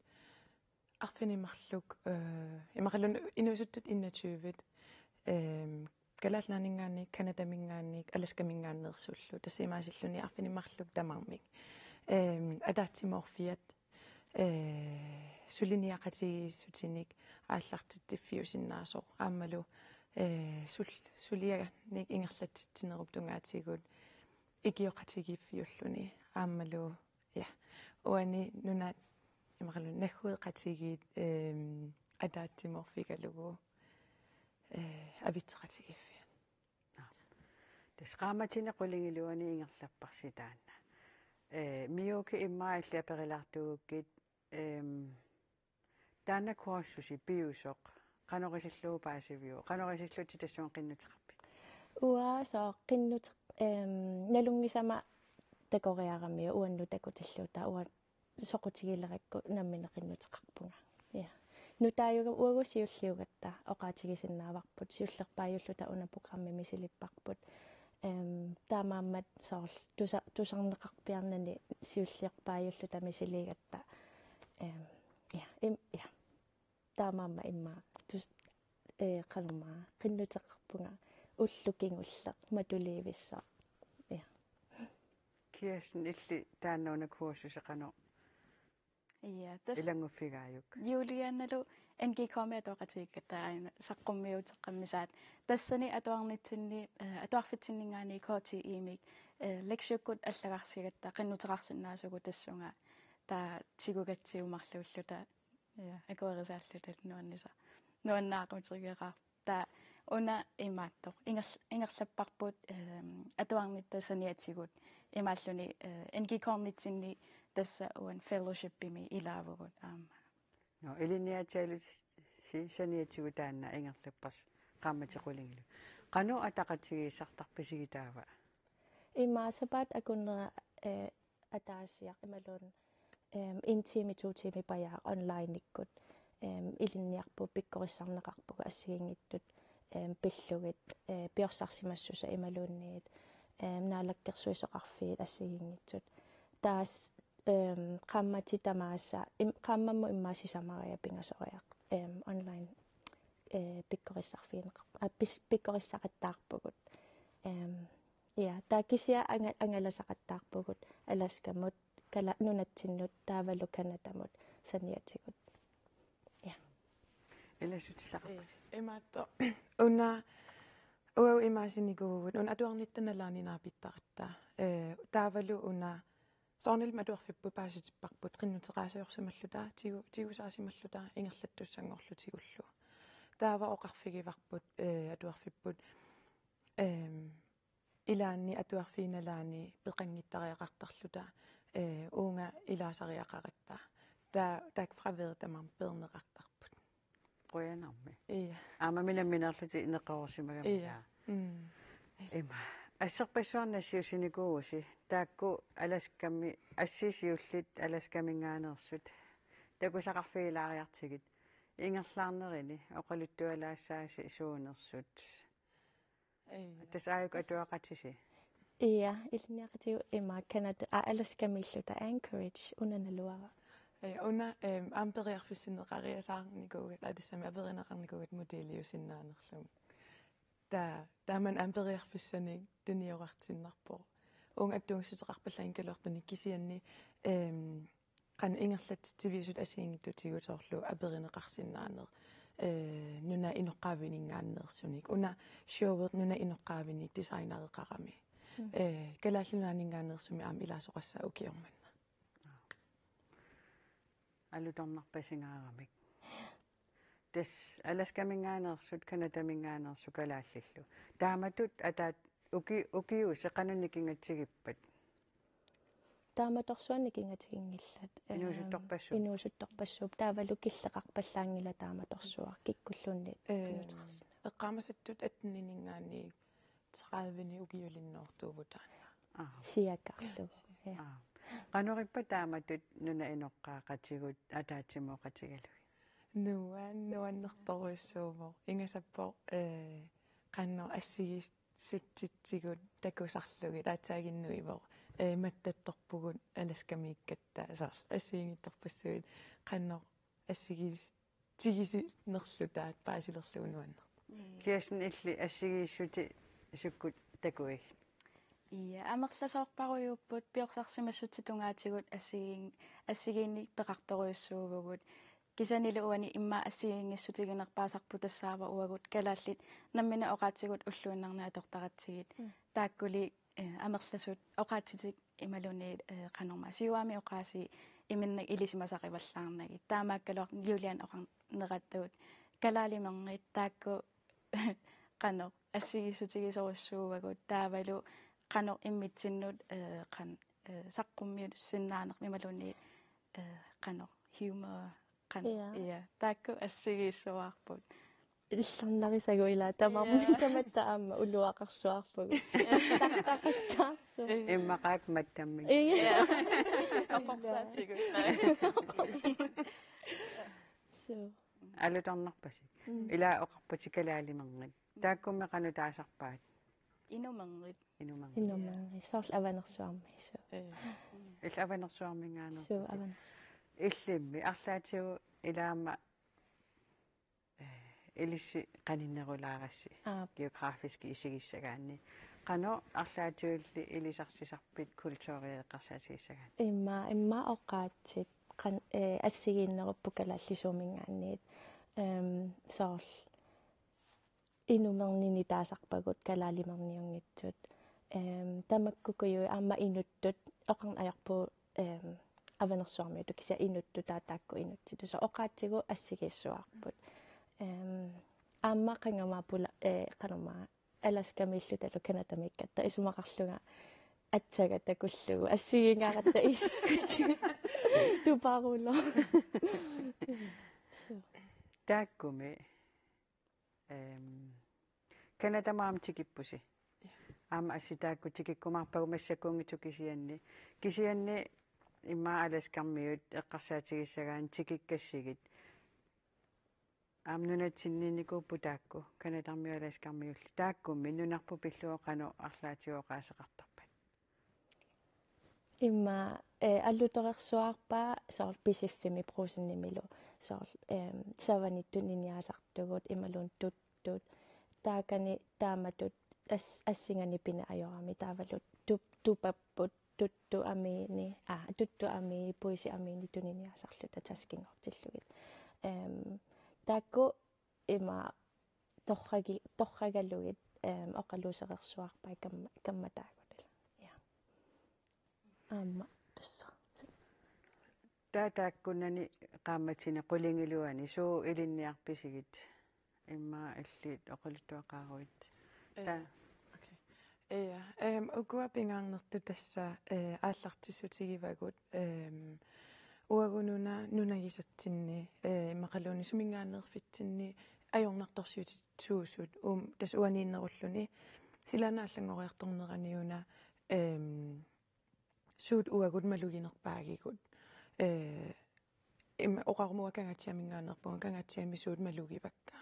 arfineq marluk, eh, imaluunniit inuusuttut enogtyve, ehm, Kalaallit Nunaanninngaanniit, Canadaminngaanniit, Alaskaminngaanneersullu. Tassa imaasilluni arfineq marluk tamarmik. Ehm, ataatsimoorfiat, eh, suliniaqatigiissutinik aallartitsiffiusinnaasoq aammalu, eh, sul-, sulianik ingerlatsitsinerup tungaatigut ikioqatigiiffiulluni aammalu, ja, uani nunat imaluunniit naggueqatigiit, ehm, ataatsimoorfigalugu, eh, avitseqatigiiffiat. Aa. Tassa qaammatini qulingiluani ingerlapparsi taanna. Eh, Miuki, immaqa illit aperilaartuugukkit, ehm, taanna kursusi piusoq, qanoq isillugu paasiviuk, qanoq isillutit tassunga qinnuteqarpit? Uanga soorlu qinnut-, ehm, nalunngisama takoriaramiuk uannut takutillugu, taava uanga soqutigilerakku nammineq qinnuteqarpunga. Ja. Nutaajuga uagut siulliugatta oqaatigisinnaavarput, siullerpaajulluta una programmi misilipparput. Ehm, taamaammat soorlu tusa-, tusarneqarpiarnani siullerpaajulluta misiligatta. Ehm, ja, im-, ja. Taamaammat immaqa tus-, eh, qanormaa, qinnuteqarpunga ulloq kingulleq matuliivissoq. Ja. Kirsten, illit taanna una kursusi qanoq, ja, tassa ilannguffigajuk? Julianalu N G K-mi atuaqatigiikkatta aajuna saqqummiuteqqammisaat. Tassani atuarnitsinni, eh, atuarfitsinninngaanniit K T I-mik, eh, lektiukkut allagarsigatta qinnuteqarsinnaasugut tassunga taava tigugatsigu marluulluta. Ja, akuerisaalluta nuannisa-, nuannaaqutigeqaaq. Taava una imaattoq. Inger-, ingerlapparput, ehm, atuarnitta saniatigut. Imaalluni, eh, N G K-nitsinni tassa uani fellowshipimi ilaavugut aamma. Nå, ilinniaataalusi saniatigut taanna ingerlapparsi qaammatit qulingiluat. Qanoq ataqatigiissartarpisigit taava? Immaqa sapaatip akunnera, eh, ataasiaq imaluunniit, ehm, en time, to timer pajaaq onlineikkut, ehm, ilinniarpugut, pikkorissarneqarpugut assigiinngitsut, em, pillugit, eh, piorsarsimassuseq imaluunniit, em, Naalakkersuisoqarfiit assigiinngitsut. Taas, em, qaammatit tamaasa, im-, qaammammut immaqa sisamariaq pingasoriaq, em, online, eh, pikkorissarfigineqar-, a, pis-, pikkorissaqattaarpugut. Em, ja, taava kisianni anga-, angalasaqattaarpugut Alaskamut, kala-, nunatsinnut taavalu Canadamut saniatigut. Ja. Ilassutissaqarpusi. Ee, imaattoq. Una, uagut imaassinikuuvugut, una atuarnitta nalaani naapittaratta. Ee, taavalu una, soorunalimi atuarfipput paasitipparput, qinnuteqaasoorsimalluta, tigu-, tigusaasimalluta, ingerlattussanngorlutigullu. Taava oqarfigivarput, ee, atuarfipput, eem, ilaanni atuarfiit nalaani peqanngittariaqartarluta, ee, uunga ilaasariaqaratta. Taa-, taakku fraværit tamarmik peerneqartarput. Qujanarmi. Ja. Aamma minamminerlutit ineqorusimagami. Ja. Mm. Ima. Asserpassuarnik nassiussinikuuvusi. Taakku Alaskami, assii siulliit Alaskaminngaanneersut takusaqarfigilaariartigit. Ingerlaarnerini oqaluttualaassaasi suunersut. Ee. Tassa aajuku atuaqatisi. Ja, ilinniaqatigut ima Canada, aa, Alaskamiilluta Anchorage, una naluara. Ee, una, eem, aamma periarfissinneqariasaarnikuugatta, aa, tassami aperineqarnikuugatta modeliusinnaanerlugu. Taa-, taamani aamma periarfissanik tunioqqaartinnarpoq. Uunga attuumassuteqarpallaanngikkaluartunik kisianni, eem, qanoq ingerlatsitsiviusut assigiinngitsutigut soorlu aperineqarsinnaaneq, ee, nunap inoqqaavininngaanneersunik. Una showet nunap inoqqaavini designereqarami. Mm. Ee, Kalaallit Nunaanninngaanneersumik aamma ilaasoqassaaq ukioq manna. Alutornarpasinngaarami. Tassa Alaskaminngaanneersut, Canadaminngaanneersut kalaallillu. Taamatut ataat uki-, ukiuusi qanoq nikingatsigippat? Taamatorsuaq nikingatiginngillat. Ehm, inuusuttorpassuupput. Inuusuttorpassuupput. Taavalu killeqarpallaanngilaq taamatorsuaq kikkulluunniit. Ehm, qinnuteqarsinnaaneq. Eqqaamasattut attenininngaanniit tredivenik ukiulinnoortuuvugut taanna. Aa. Siakarlu. Ja. Aa. Qanoq ippa taamatut nunap inoqqaaqatigut ataatsimooqatigalugit? Nuan-, nuannertorujussuuvoq. Ingasappoq, ee, qanoq assigiis-, sutsitsigut takusarlugit, aatsaaginnaq uivoq. Ee, mattattorpugut Alaskamiikkatta, soorlu assigiinngitsorpassuit qanoq assigiis-, tigisinerlutaat paasilerlugu nuannerpoq. Ii. Kirsten, illit assigiissutit sukkut takuigit? Ii, amerlasoorparujuupput, piorsarsimassutsit tungaatigut assigiin-, assigiinnik peqartorujussuuvugut. Kisiannili uani immaqa assigiinngissutiginerpaasarput tassaavoq uagut kalaallit namminneq oqaatsigut ulluinnarni atortaratsigit. Mm. Taakkuli, eh, amerlasut oqaatsitik imaluunniit, eh, qanormaa siuaamik oqaasii iminnak ilisimasarivallaarnagit. Taamaakkaluartoq Julian oqarneratut kalaalimerngit taakku qanoq assigiissutigisorujussuuagut taavalu qanoq immitsinnut, eh, qan-, eh, saqqummiussinnaanermik imaluunniit, eh, qanoq humor Qan-, ja. Ja, taakku assigiissuarput. Illarnarisagut ilaa tamarmik. Ja. Tamatta aamma uluaqarsuarpugut. Taqattaarsu. Immaqaak mattammi. Ja. Oqorsaatigut. Suu. Alutornarpasi. Mm. Ilaa oqarputit kalaalimerngit. Taakkumi qanoq taasarpaat? Inumerngit. Inumerngit. Inumerngit. Soorlu Avanersuarmi, suu. Ee. Illit Avanersuarminngaanneerputit. Suu, Avanersuarmi. Illimmi arlaatigut ilaama, ee, ilissi qaninnerulaarassi. Aap. Geografisk isigissagaanni. Qanoq arlaatigulli ilisarsisarpit kulturi eqqarsaatigissagaanni? Immaqa, immaqa oqaatsit qan-, ee, assigiinnerupput kalaallisuuminngaanniit. Ehm, soorlu inumernini taasarpagut kalaalimerniunngitsut. Ehm, tamakkukujuit aamma inuttut, oqarneq ajorpugut, ehm, Avanersuarmiutut kisianni inuttut taava taakku inuttut. Soorlu oqaatsigut assigiissuarput. Ehm, aamma qangamaapula, eh, qanormaa Alaskamiillutalu Canadamiikkatta isumaqarlunga aatsaat takullugu assigiinngaratta isikkutsigu tuparulo. Suu. Taakkumi Ehm, Canadamut aamma tikippusi. Ja. Aamma assit taakku tikikkumaarpagut massakkuunngitsut kisianni. Kisianni immaqa Alaskarmiut eqqarsaatigissagaanni tikikkassigit. Aamma nunatsinniinnikuupput taakku, Canadamiut Alaskarmiullu. Taakkummi nunarput pillugu qanoq arlaatigut oqaaseqartarpat? Immaqa, eh, allutorersuarpaa soorlu Pisiffimmi Brugsenimilu soorlu, ehm, savanit tuniniaasartugut imaluunniit tuttut. Taakani taamatut as-, assinganik pineq ajorami taavalu tup-, tupapput tuttut amiini, aa, tuttut amii, puisit amiini tuniniaasarluta taskinngortillugit. Ehm, taakku ima torragi-, torragalugit, ehm, oqaluuserersuarpai kamma-, kammataagut ila. Ja. Aamma tassa. Taava taakkunani qaammatini qulingiluani suut ilinniarpisigit? Immaqa illit oqaluttuaqaruit. Ee, taa. Okay. Ja, ehm, ukua pingaarnertut tassa, eh, aallartissutigivagut, ehm, uagut una nunagisatsinni, eh, immaqaluunniit suminngaanneerfitsinni ajornartorsiutitsuusut, um, tassa uaniinnerulluni, silaannaq allanngoriartornerani una, ehm, suut uagut maluginerpaagigut. Eh, im-, oqaruma uanga Kangaatsiaminngaanneerpunga, Kangaatsiami suut malugivakka.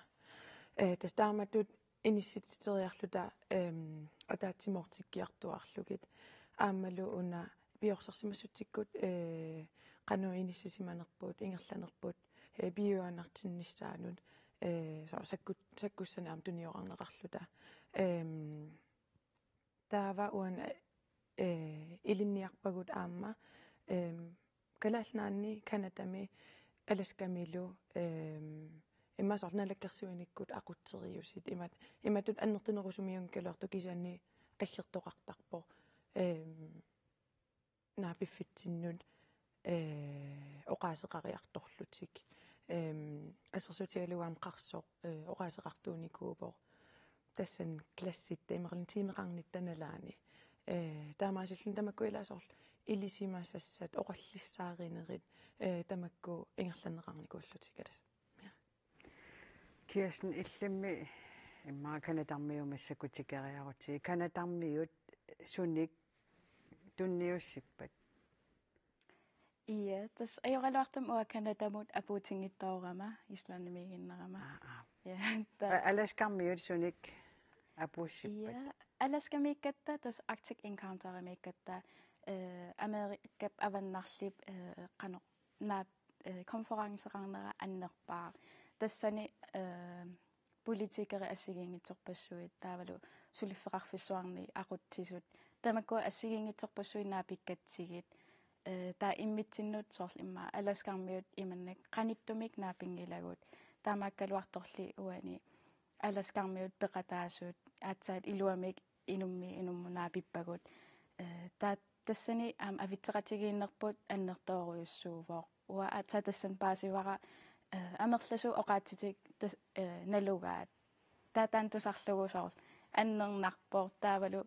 Eh, tassa taamatut inissitsiseriarluta, ehm, ataatsimoortikkiartuaarlugit. Aammalu una piorsarsimassutsikkut, eh, qanoq inissisimanerput, ingerlanerput, eh, piujuaannartinnissaanut, eh, soorlu sakkut-, sakkussanik aamma tuniorarneqarluta. Ehm, Taava uani, eh, ilinniarpagut aamma, ehm, Kalaallit Nunaanni, Canadami, Alaskamilu, ehm, immaqa soorlu naalakkersuinikkut aqutseriusit, imat-, imatut annertunerusumiunngikkaluartut kisianni aggertoqartarpoq. Ehm, naapiffitsinnut, eh, oqaaseqariartorlutik. Ehm, assersuutigalugu aamma qarsoq, eh, oqaaseqartuunikuuvoq. Tassani klassitta imaluunniit tiimeqarnitta nalaani. Eh, taamaasilluni tamakku ila soorlu ilisimasassat, oqallissaarinerit, eh, tamakku ingerlanneqarnikuullutik alas. Ja. Kirsten, illimmi immaqa Canadamiut massakkut tikeriarutsigit. Canadamiut sunik tunniussippat? Ja, tassa ajoraluartumik uanga Canadamut apuutinngitsoorama, Islandimiiginnarama. Aa, aa. Ja, ta- A-, Alaskarmiut sunik apuussippat? Ja, Alaskamiikkatta, tassa Arctic Encounterimiikkatta, eh, Amerikap avannarlip, eh, qanoq naap-, eh, konferenceqarnera annerpaaq. Tassani, eh, politikerit assigiinngitsorpassuit taavalu suliffeqarfissuarni aqutsisut. Tamakkua assigiinngitsorpassuit naapikkatsigit. Eh, taava immitsinnut soorlu immaqa Alaskarmiut imannak qanittumik naapinngilagut. Taamaakkaluartorli uani Alaskarmiut peqataasut aatsaat iluamik inummiit inummut naapippagut. Eh, taava tassani aamma avitseqatigiinnerput annertoorujussuuvoq. Uanga aatsaat tassani paasivara, eh, amerlasuut oqaatsitik tas-, eh, nalugaat. Taava taanna tusarlugu soorlu annernarpoq taavalu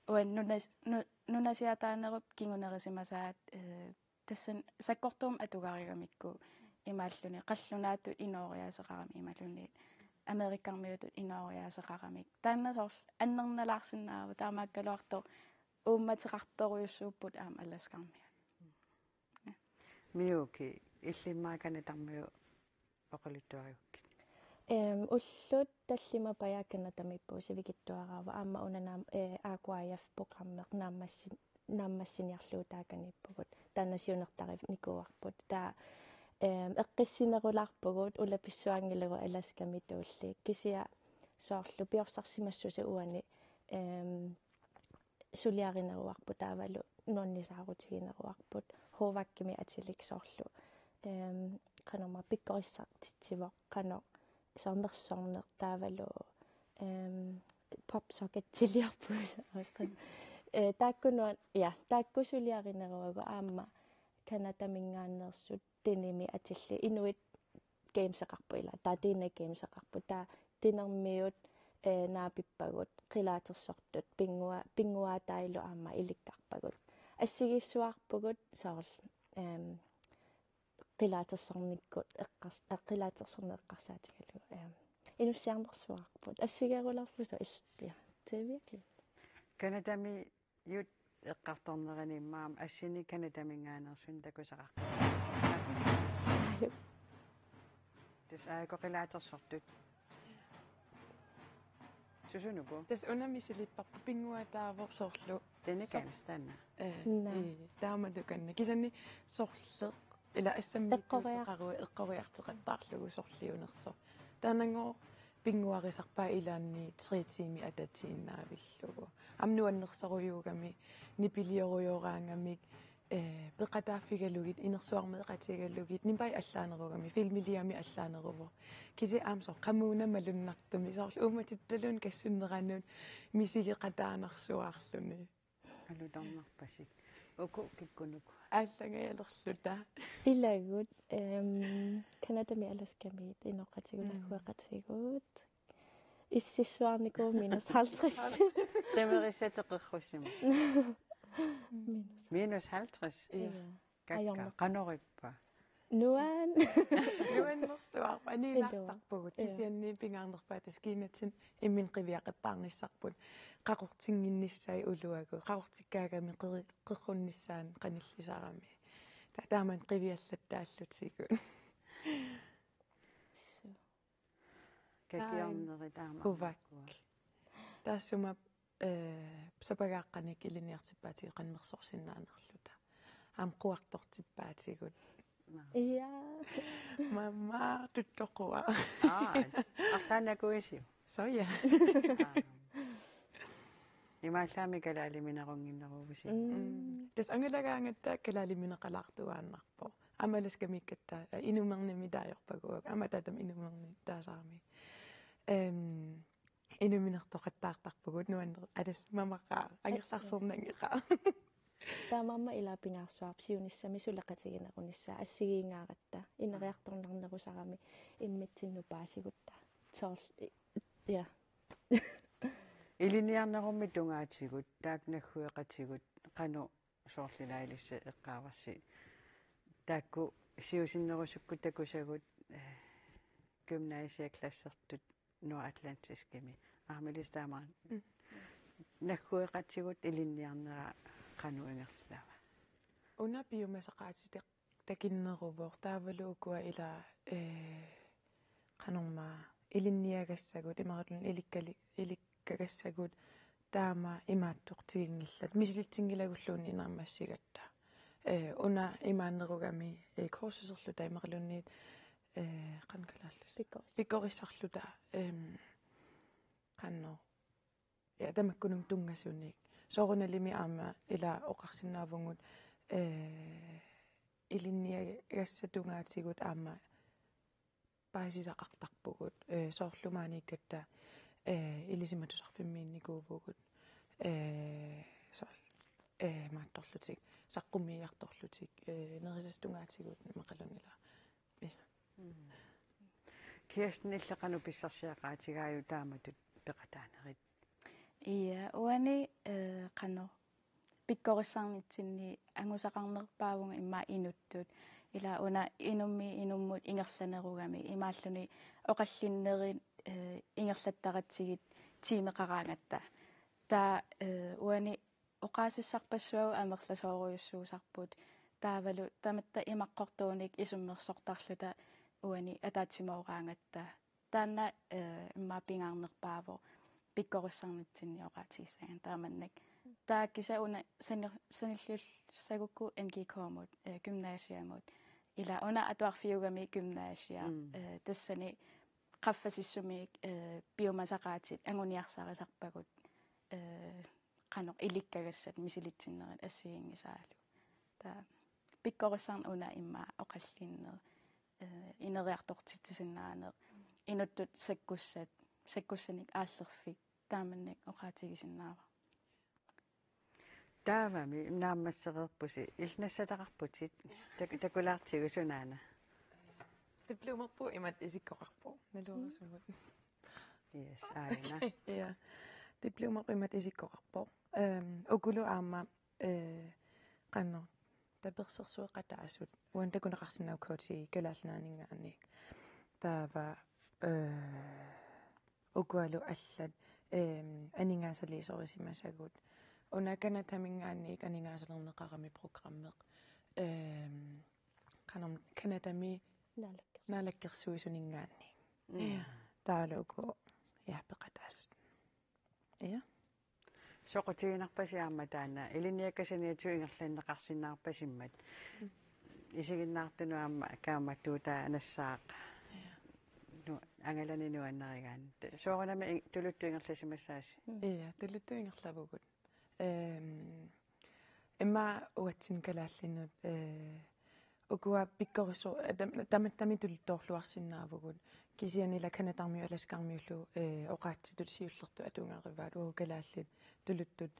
uani nunas-, nu-, nunasiaataanerup kingunerisimasaat, eh, tassani sakkortuumik atugarigamikku imaalluni qallunaatut inooriaaseqarami imaluunniit Amerikkarmiutut inooriaaseqaramik. Taanna soorlu annernalaarsinnaavoq taamaakkaluartoq uummateqartorujussuupput aamma Alaskarmiut. Miuki, illimmi Canadamiut oqaluttuarigukkit? Ehm, ullut tallimat pajaat Canadamiippugut sivikitsuaraavoq aamma una naam-, eh, A K I F programmi naammassi-, naammassiniarlugu taakaniippugut. Taanna siunertarinikuuarput. Taava, ehm, eqqissinerulaarpugut ulapissuanngilagut Alaskamiittuulli. Kisianni soorlu piorsarsimassuseq uani, ehm, suliarineruarput taavalu nuannisaarutigineruarput. Hovakimi atilik soorlu, ehm, qanormaa pikkorissartitsivoq, qanoq soorlu mersorneq taavalu, ehm, popsocketiliorput. Eh, taakku nuan-, ja, taakku suliarineruagut aamma Canadaminngaanneersut Dinnerimi atillit inuit gameseqarput ila. Taava dinner gameseqarput. Taava dinnermiut, eh, naapippagut, qilaatersortut, pinnguaa-, pinnguaataalu aamma ilikkarpagut. Assigiissuarpugut soorlu, ehm, qilaatersornikkut eqqars-, eh, qilaatersorneq eqqarsaatigalugu, ehm, inussiarnersuarput. Assigeerulerpusoq il-, ja, det er virkelig. Canadami- -ut eqqartornerani immaqa assini Canadaminngaanneersunik takusaqarput. Aap. Tassa aajuku qilaatersortut. Susunuku? Tassa una misilipparput pinnguaataavoq soorlu. Denne genstand. Eh, Naa. I taamatukanna. Kisianni sorleq ila assammiittuuseqaruit eqqoriarteqattaarlugu sorliunersoq. Taannanngooq pinnguarisarpaa ilaanni tre tiimi atatiinnaavillugu. Aamma nuannersorujuugami, nipiliorujoraangamik, eh, peqataaffigalugit, inersuarmeeqatigalugit, nipai allaanerugami, filmiliami allaaneruvoq. Kisianni aamma soorlu qamuuna malunnartumik, soorlu uummatittaluunniit kassunneranut misigeqataanarsuarluni. Alutornarpasik. Uku kikkunuku? Aallanngajalerluta. Ilagut, øhm, Canadami Alaskami inoqatigut, mm, naggueqatigut. Ississuarnikuuvoq minus halvtreds. Qimerissateqerrussimavoq. Minus. Minus halvtreds. Ja. Kakka, Ajornaq. Qanorippa? Nuan. Nuannersuaq aniilaartarpugut. Ja. Kisianni pingaarnerpaaq tassa kiinatsin imminut qiviaqattaarnissarput. Qaqortinnginnissaat uluagut. Qaqortikkaangami qeri-, qerrunnissaat qanillisarami. Ta-, taamani qiviallattaallutigu. Kakiornerit aamma. Quvak. Taassuma, eh, sapagaaqqanik ilinniartippaatigut qanimmersorsinnaanerluta. Aamma quartortippaatigut. Ja. Mamma tuttoqua. Aa, arlaannakuisiu. Soja. Imaallaammi kalaaliminerunnginneruvusi. Mm. Tassa angalagaangatta kalaalimineqalaartuaannarpoq. Aamma Alaskamiikkatta, eh, inumernimi taajorpaguak. Aamma taatama inumerni taasarami. Ehm, inuminertoqattaartarpugut nuanner-, alas mamaqaa, angerlarsornanngikkaa. Taamaammat ila pingaarsuarput siunissami suleqatiginerunissaa assigiingaaratta. Ineriartornarnerusarami immitsinnut paasigutta. Soorl-, i-, ja. Ilinniarnerummi tungaatigut, taakku naggueqatigut, qanoq soorlu ila ilissi eqqaavarsi. Taakku siusinnerusukkut takusagut, eh, gymnasieklassertut Nordatlantiskimi. Aamma ilissi taama. Mm. Naggueqatigut ilinniarnera qanoq ingerlava? Una piumasaqaatitaq takinneruvoq taavalu ukua ila, eh, qanormaa ilinniagassagut, imaluunniit ilikkali-, ilikkagassagut taama imaattoq tiginngillat. Misilitsinngilagut-luunniit naammassigatta. Eh, una imaannerugami, eh, kursuserluta imaluunniit, eh, qanoq kalaallisut. Pikkoris-. Pikkorissarluta, ehm, qanoq. Ja, tamakkununnga tunngasunik. Soorunalimi aamma ila oqarsinnaavugut, eh, ilinniagassat tungaatigut aamma paasisaqartarpugut, eh, soorlu maaniikkatta, eh, ilisimatusarfimmiinnikuuvugut, eh, soorlu, eh, imaattorlutik, saqqummiiartorlutik, eh, nerisassat tungaatigut imaluunniit ila. Ja. Mm. Kirsten, illit qanoq pissarsiaqaatigaajuk taamatut peqataanerit? Ja, uani, eh, qanoq pikkorissarnitsinni angusaqarnerpaavunga immaqa inuttut. Ila una inummiit inummut ingerlanerugami imaalluni oqallinnerit, eh, ingerlattaratsigit tiimeqaraangatta. Taava, eh, uani oqaasissarpassuagut amerlasoorujussuusarput. Taavalu tamatta imaqqortuunik isummersortarluta uani ataatsimooraangatta. Taanna, eh, immaqa pingaarnerpaavoq pikkorissarnitsinni oqaatigissaanga taamannak. Taava kisianni una sani-, sanilliussagukku N G K-mut, eh, gymnasiamut. Ila una atuarfiugami gymnasia, mm, eh, tassani qaffasissumik, eh, piumasaqaatit anguniarsarisarpagut, eh, qanoq ilikkagassat misilitsinnerit assigiinngisaalu. Taava pikkorissarneq una immaqa oqallinneq, eh, ineriartortitsisinnaaneq, inuttut sakkussat, sakkussanik aallerfik, taamannak oqaatigisinnaavara. Taavami naammassereerpusi, illit nassataqarputit, tak-, takulaartigu sunaana? Diplomerput imatut isikkoqarpoq, naluarasumut. Yes, aana. Ja. Diplomerput imatut isikkoqarpoq. Ehm, ukulu aamma, eh, qanoq, tapersersueqataasut, uani takuneqarsinnaavoq K T I Kalaallit Nunaanninngaanniit. Taava, eh, ukualu allat, ehm, aningaasaliisorisimasagut. Una Canadaminngaanniit aningaasalerneqarami programmeq. Ehm, qanormi Canadami naalakkersuisut. Naalakkersuisuninngaanniit. Mm. Ja. Taavalu uku, ja, peqataasut. Ja. Soqutiginarpasi aamma taanna ilinniakkat saniatigut ingerlanneqarsinnaarpasimmat. Mm. Isiginnaartunut aamma kaammattuutaa nassaaq. Ja. Nu-, angalani nuannarigaanni. Soorunami in-, tuluttut ingerlasimassaasi. Mm. Ja, tuluttut ingerlavugut. Ehm, immaqa uatsinnut kalaallinut, eh, ukua pikkorissu-, eh, tam-, tamattami tuluttoorluarsinnaavugut. Kisianni ila Canadarmiut Alaskarmiullu, eh, oqaatsitut siullertut atugareerpaat uagut kalaallit tuluttut,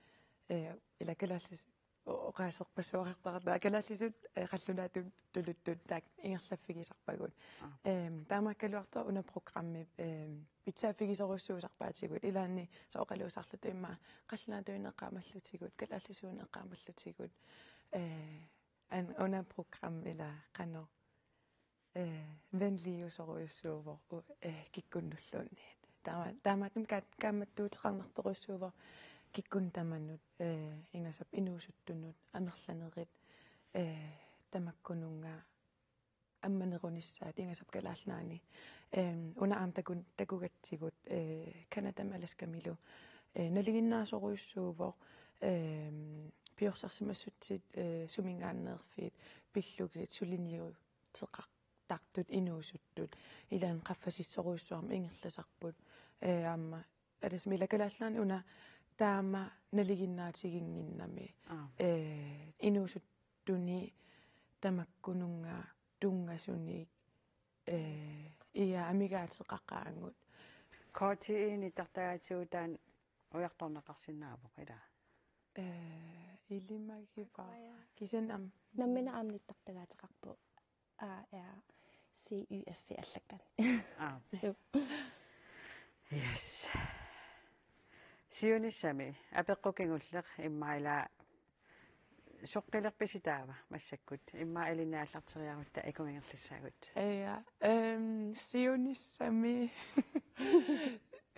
eh, ila kalaallis-, o-, oqaaserpassuaqartarpara kalaallisut, eh, qallunaatut tuluttut taakku ingerlaffigisarpagut. Aa. Ehm, taamaakkaluartoq una programmi, ehm, pitsaaffigisorujussuusarpaatigut ilaanni soorlu oqaluusarluta immaqa qallunaatuinnaq eqqaamallutigut, kalaallisuinnaq eqqaamallutigut, eh, an-, una programmi ila qanoq, eh, venliusorujussuuvoq, u-, eh, kikkunnulluunniit. Taama-, taamaattumik ka-, kaammattuuteqarnartorujussuuvoq kikkunnut tamanut, eh, ingasap inuusuttunut, amerlanerit, eh, tamakkununnga ammanerunissaat ingasap Kalaallit Nunaanni. Ehm, una aamma takun-, takugatsigut, eh, Canadami Alaskamilu, eh, nalinginnaasorujussuuvoq, ehm, piorsarsimassutsit, eh, suminngaanneerfiit pillugit suliniuteqartartut inuusuttut ilaanni qaffasissorujussuarmik ingerlasarput, eh, aamma Alasmi ila Kalaallit Nunaanni una taama nalinginnaatiginnginnami. Aa. Eh, inuusuttuni tamakkununnga tunngasunik, eh, ia amigaateqaqaagut. K T I-ni tartagaatigut taanna ujartorneqarsinnaavoq ila. Eh, ilimagipara. Uja. Kisianni aamma. Nammineq aamma nittartagaateqarpoq. A R C Y F-i allakkani. Aa. Suu. Yes. Siunissami apeqqut kingulleq immaqa ila soqqilerpisi taava massakkut immaqa ilinniallarteriarutta ikumingerlissaagut. Ja, ehm, siunissami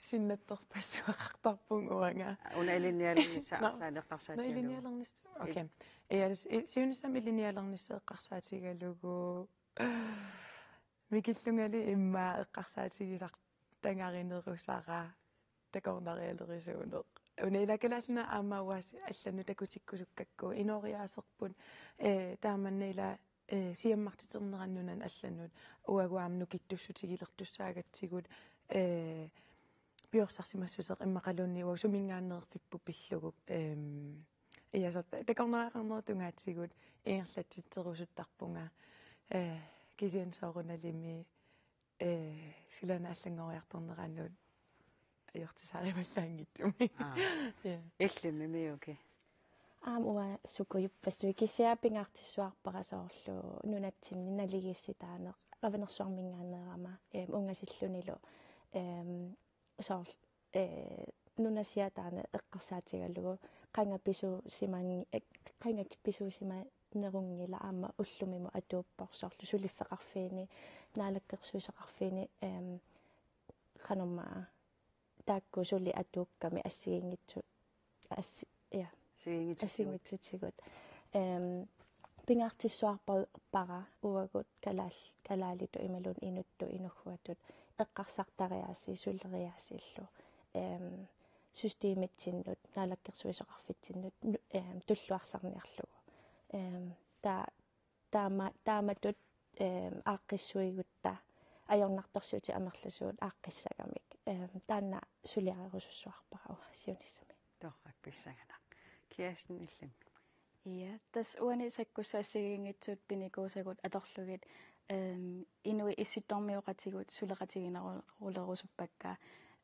sinnattorpassuaqartarpunga uanga. Una ilinnialernissaq. Nå. Arlaanni eqqarsaatigalugu. Nå, ilinnialernissaq. Okay. Ja, s-, i-, siunissami ilinnialernissaq eqqarsaatigalugu. Mikillungali immaqa eqqarsaatigisartagarinerusara takornarialerisuuneq. Una ila Kalaallit Nunaat aamma uanga allanut takutikkusukkakku inooriaaserput, eh, taamanna ila, eh, siammartiternerani nunani allanut uagut aamma nukittussutigilertussaagatsigut, eh, piorsarsimassuseq immaqaluunniit uagut suminngaanneerfipput pillugu, ehm, Iasat takornariaqarnerup tungaatigut ingerlatsitserusuttarpunga, eh, kisianni soorunalimi, eh, silaannaq allanngoriartorneranut ajortisaarivallaanngitsumik. Aa. Ja. Illimmi Miuki? Aamma uanga sukujuppassuit kisianni pingaartissuarpara soorlu nunatsinni naligiissitaaneq Qavanersuarminngaanneerama, ehm, ungasillunilu, ehm, soorlu eh, nunasiaat taanna eqqarsaatigalugu qanga pisuusimangi-, eh, qanga pisuusimanerunngilaq aamma ullumimut atuuppoq soorlu suliffeqarfiini, naalakkersuisoqarfiini, ehm, qanormaa taakku suli atuukkami assigiinngitsu-, assi-, ja. Assigiinngitsutigut. Assigiinngitsutigut. Ehm, pingaartissuarpara uagut kalaal-, kalaalittut imaluunniit inuttut inughuatut eqqarsartariaasii suleriaasillu, ehm, systemitsinnut, naalakkersuisoqarfitsinnut, nu-, ehm, tulluarsarniarlugu. Ehm, taa-, taama-, taamatut, ehm, aaqqissuigutta ajornartorsiutit amerlasuut aaqqissagamik. Ehm, taanna suliarerusussuarpara uanga siunissami. Torrak pissanganaq. Kirsten, illimmi? Ja, tassa uani sakkussat assigiinngitsut pinikuusagut atorlugit, ehm, inuit issittormioqatigut suleqatiginerulerusuppakka.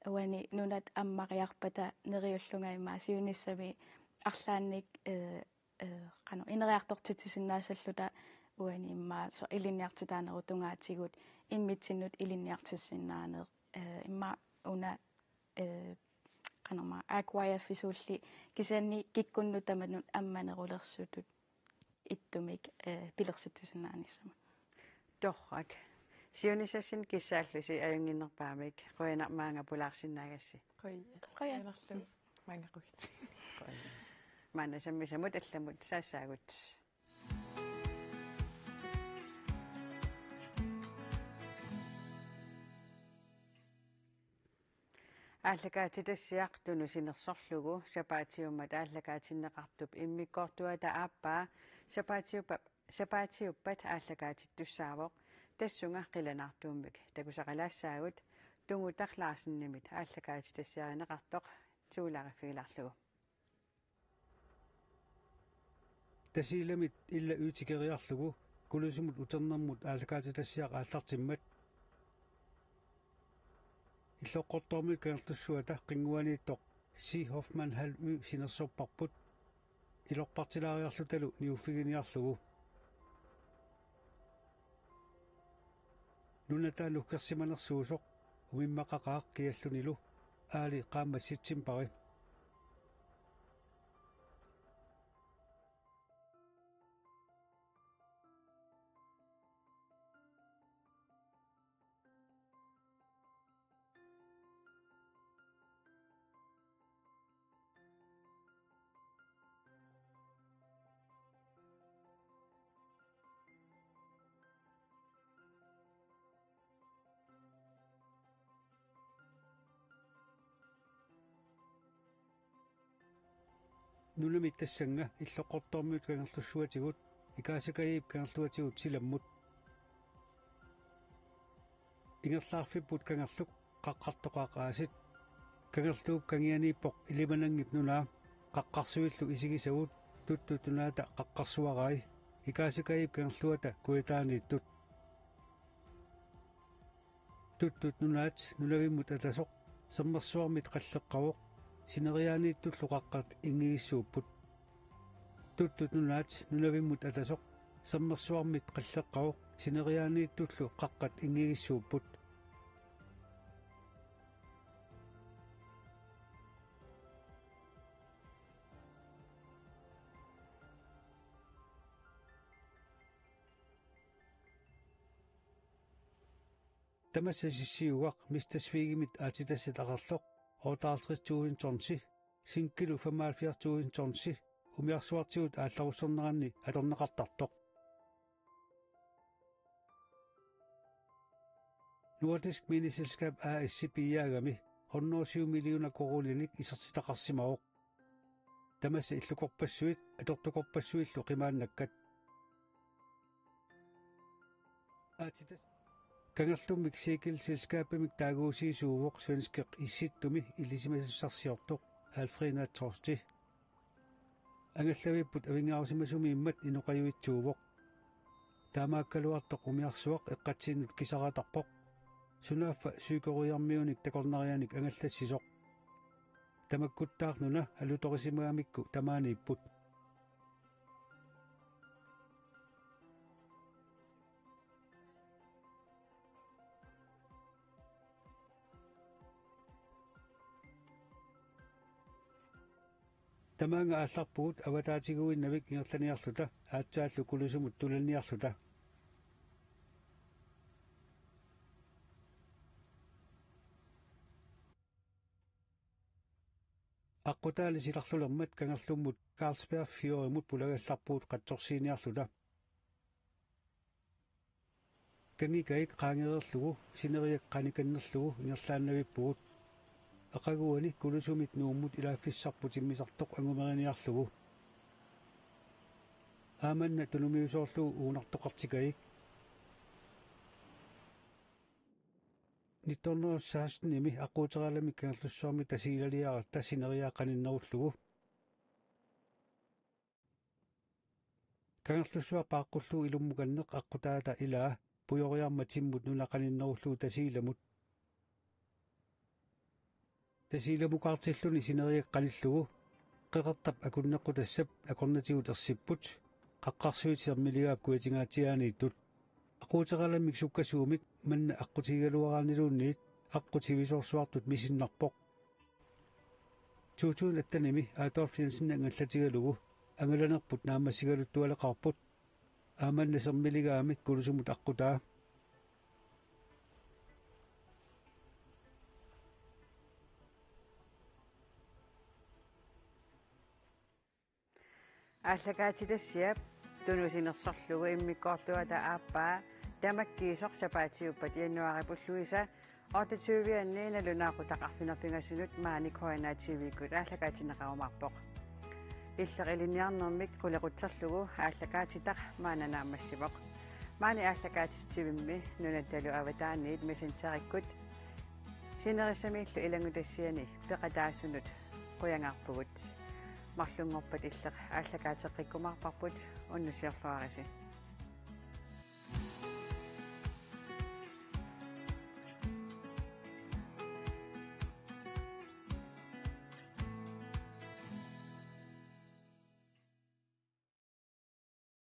Uani nunat ammariarpata neriullunga immaqa siunissami arlaannik, eh, eh, qanoq ineriartortitsisinnaassalluta uani immaqa so-, ilinniartitaanerup tungaatigut immitsinnut ilinniartissinnaaneq, eh, immaqa una, eh, qanormaa, A Q I F-i suulli kisianni kikkunnut tamanut ammanerulersutut ittumik, eh, pilersitsisinnaanissamut. Torrak. Siunissassinnik kissaallusi ajunnginnerpaamik, qujanaq maanga pulaarsinnaagassi. Qujan. Qujan. Qujanarlu maanga qujanaq. Qujan. Maanna sammisamut allamut saassaagut. Aallakaatitassiaq Tunut sinersorlugu sapaatiummat aallakaatinneqartup immikkoortuata aappaa sapaatiuppa-, sapaatiuppat aallakaatittussaavoq, tassunga qilanaartuummik takusaqalaassaagut. Tungutaq Larsenimit aallakaatitassiarineqartoq tuulaariffigilaarlugu. Tasiilamit illa ytikeriarlugu Kulusumut uternermut aallakaatitassiaq aallartimmat. Illoqqortoormiut Kangerlussuata qinnguaniittoq C. Hoffmann Halvø sinersorparput ilorpartilaariarlutalu niuffiginiarlugu. Nunataa nukkersimanersuusoq umimmaqaqaaq kiallunilu aali qaammat septembari. Nunamit tassannga Illoqqortoormiut Kangerlussuatigut, Ikaasakajiip kangerluatigut silammut. Ingerlaarfipput kangerluk, qaqqartoqaaq aasit. Kangerluup kangianiippoq Ilimananngip nunaa, qaqqarsuillu isigisagut Tuttut Nunaata qaqqarsuarai, Ikaasakajiip kangerluata kujataaniittut. Tuttut Nunaat nunavimmut atasoq sermersuarmit qalleqqavoq, sineriaaniittullu qaqqat inngigissuupput. Tuttut Nunaat nunavimmut atasoq sermersuarmit qalleqqavoq, sineriaaniittullu qaqqat inngigissuupput. Tamassa sissiugaq Mister Svigimit aatsitassat aqerloq otteoghalvtreds tusind tonsi, sinkilu femoghalvfjerds tusind tonsi, umiarsuartigut aallarussorneranni atorneqartartoq. Nordisk Mineselskab A/S piiaagami hundrede og syv millioner koruuninik isertitaqarsimavoq. Tamassa illukorpassuit atortukorpassuillu qimaannakkat. Aatitas. Kangerlummik Segelselskabimik taaguusiisuuvoq svenskeq Issittumi ilisimasassarsiortoq Alfred Nathorsti. Angallavipput avinngarusimasumiimmat inoqajuitsuuvoq. Taamaakkaluartoq umiarsuaq eqqatsinnut kisaratarpoq. Sunaaffa psykoriarmiunik takornarianik angallassisoq. Tamakkuttaaq nuna alutorisimagamikku tamaaniipput. Tamaanga aallarpugut avataatiguinnavik ingerlaniarluta aatsaallu Kulusumut tulaniarluta. Aqqutaani silarlulermat kangerlummut Carlsbergfjordimut pulagallarpugut qatsorsiiniarluta. Kangikaik qaangereerlugu sineriak qanikannerlugu ingerlaannavippugut. Aqaguani Kulusumit Nuummut ilaaffissarput timmisartoq angumeriniarlugu. Aamanna tunumiusoorlugu uunartoqartikkaik. Nitten hundrede og seksten-imi aqquteqalamik Kangerlussuarmi Tasiilaliaratta sineriak qaninnerullugu. Kangerlussuaq paaqqullugu ilummukanneq aqqutaata ilaa pujoriarmat timmut nuna qaninnerullugu Tasiilamut. Tasiilamukaartilluni sineriak qanillugu qeqertap akunneqqutassap akornatigut ersipput, qaqqarsuit sermiligaap kujatingaatsiaaniittut. Aqquteqalamik sukkasuumik manna aqqutigigaluaraanniluunniit aqqut sivisoorsuartut misinnarpoq. To tusind atten-imi Adolf Jensen angallatigalugu angalanerput naammassigaluttualeqaarput. Aamanna sermiligaamik Kulusumut aqqutaa. Aallakaatitassiap Tunut sinersorlugu immikkoortuata aappaa tamakkiisoq sapaatiuppat januaarip ulluisa Otteogtyve-anni nalunaaqutaq arfineq-pingasunut maani K N R T V-kkut aallakaatinneqarumaarpoq. Illit ilinniarnermik qulequtserlugu aallakaatitaq maanna naammassivoq. Maani aallakaatitsivimmi nunattalu avataaniit Messengerikkut sinerissamiillu ilanngutassiani peqataasunut qujangaarpugut. Marlunngorpat illit aallakaateqqikkumaarparput, unnussiorluarisi.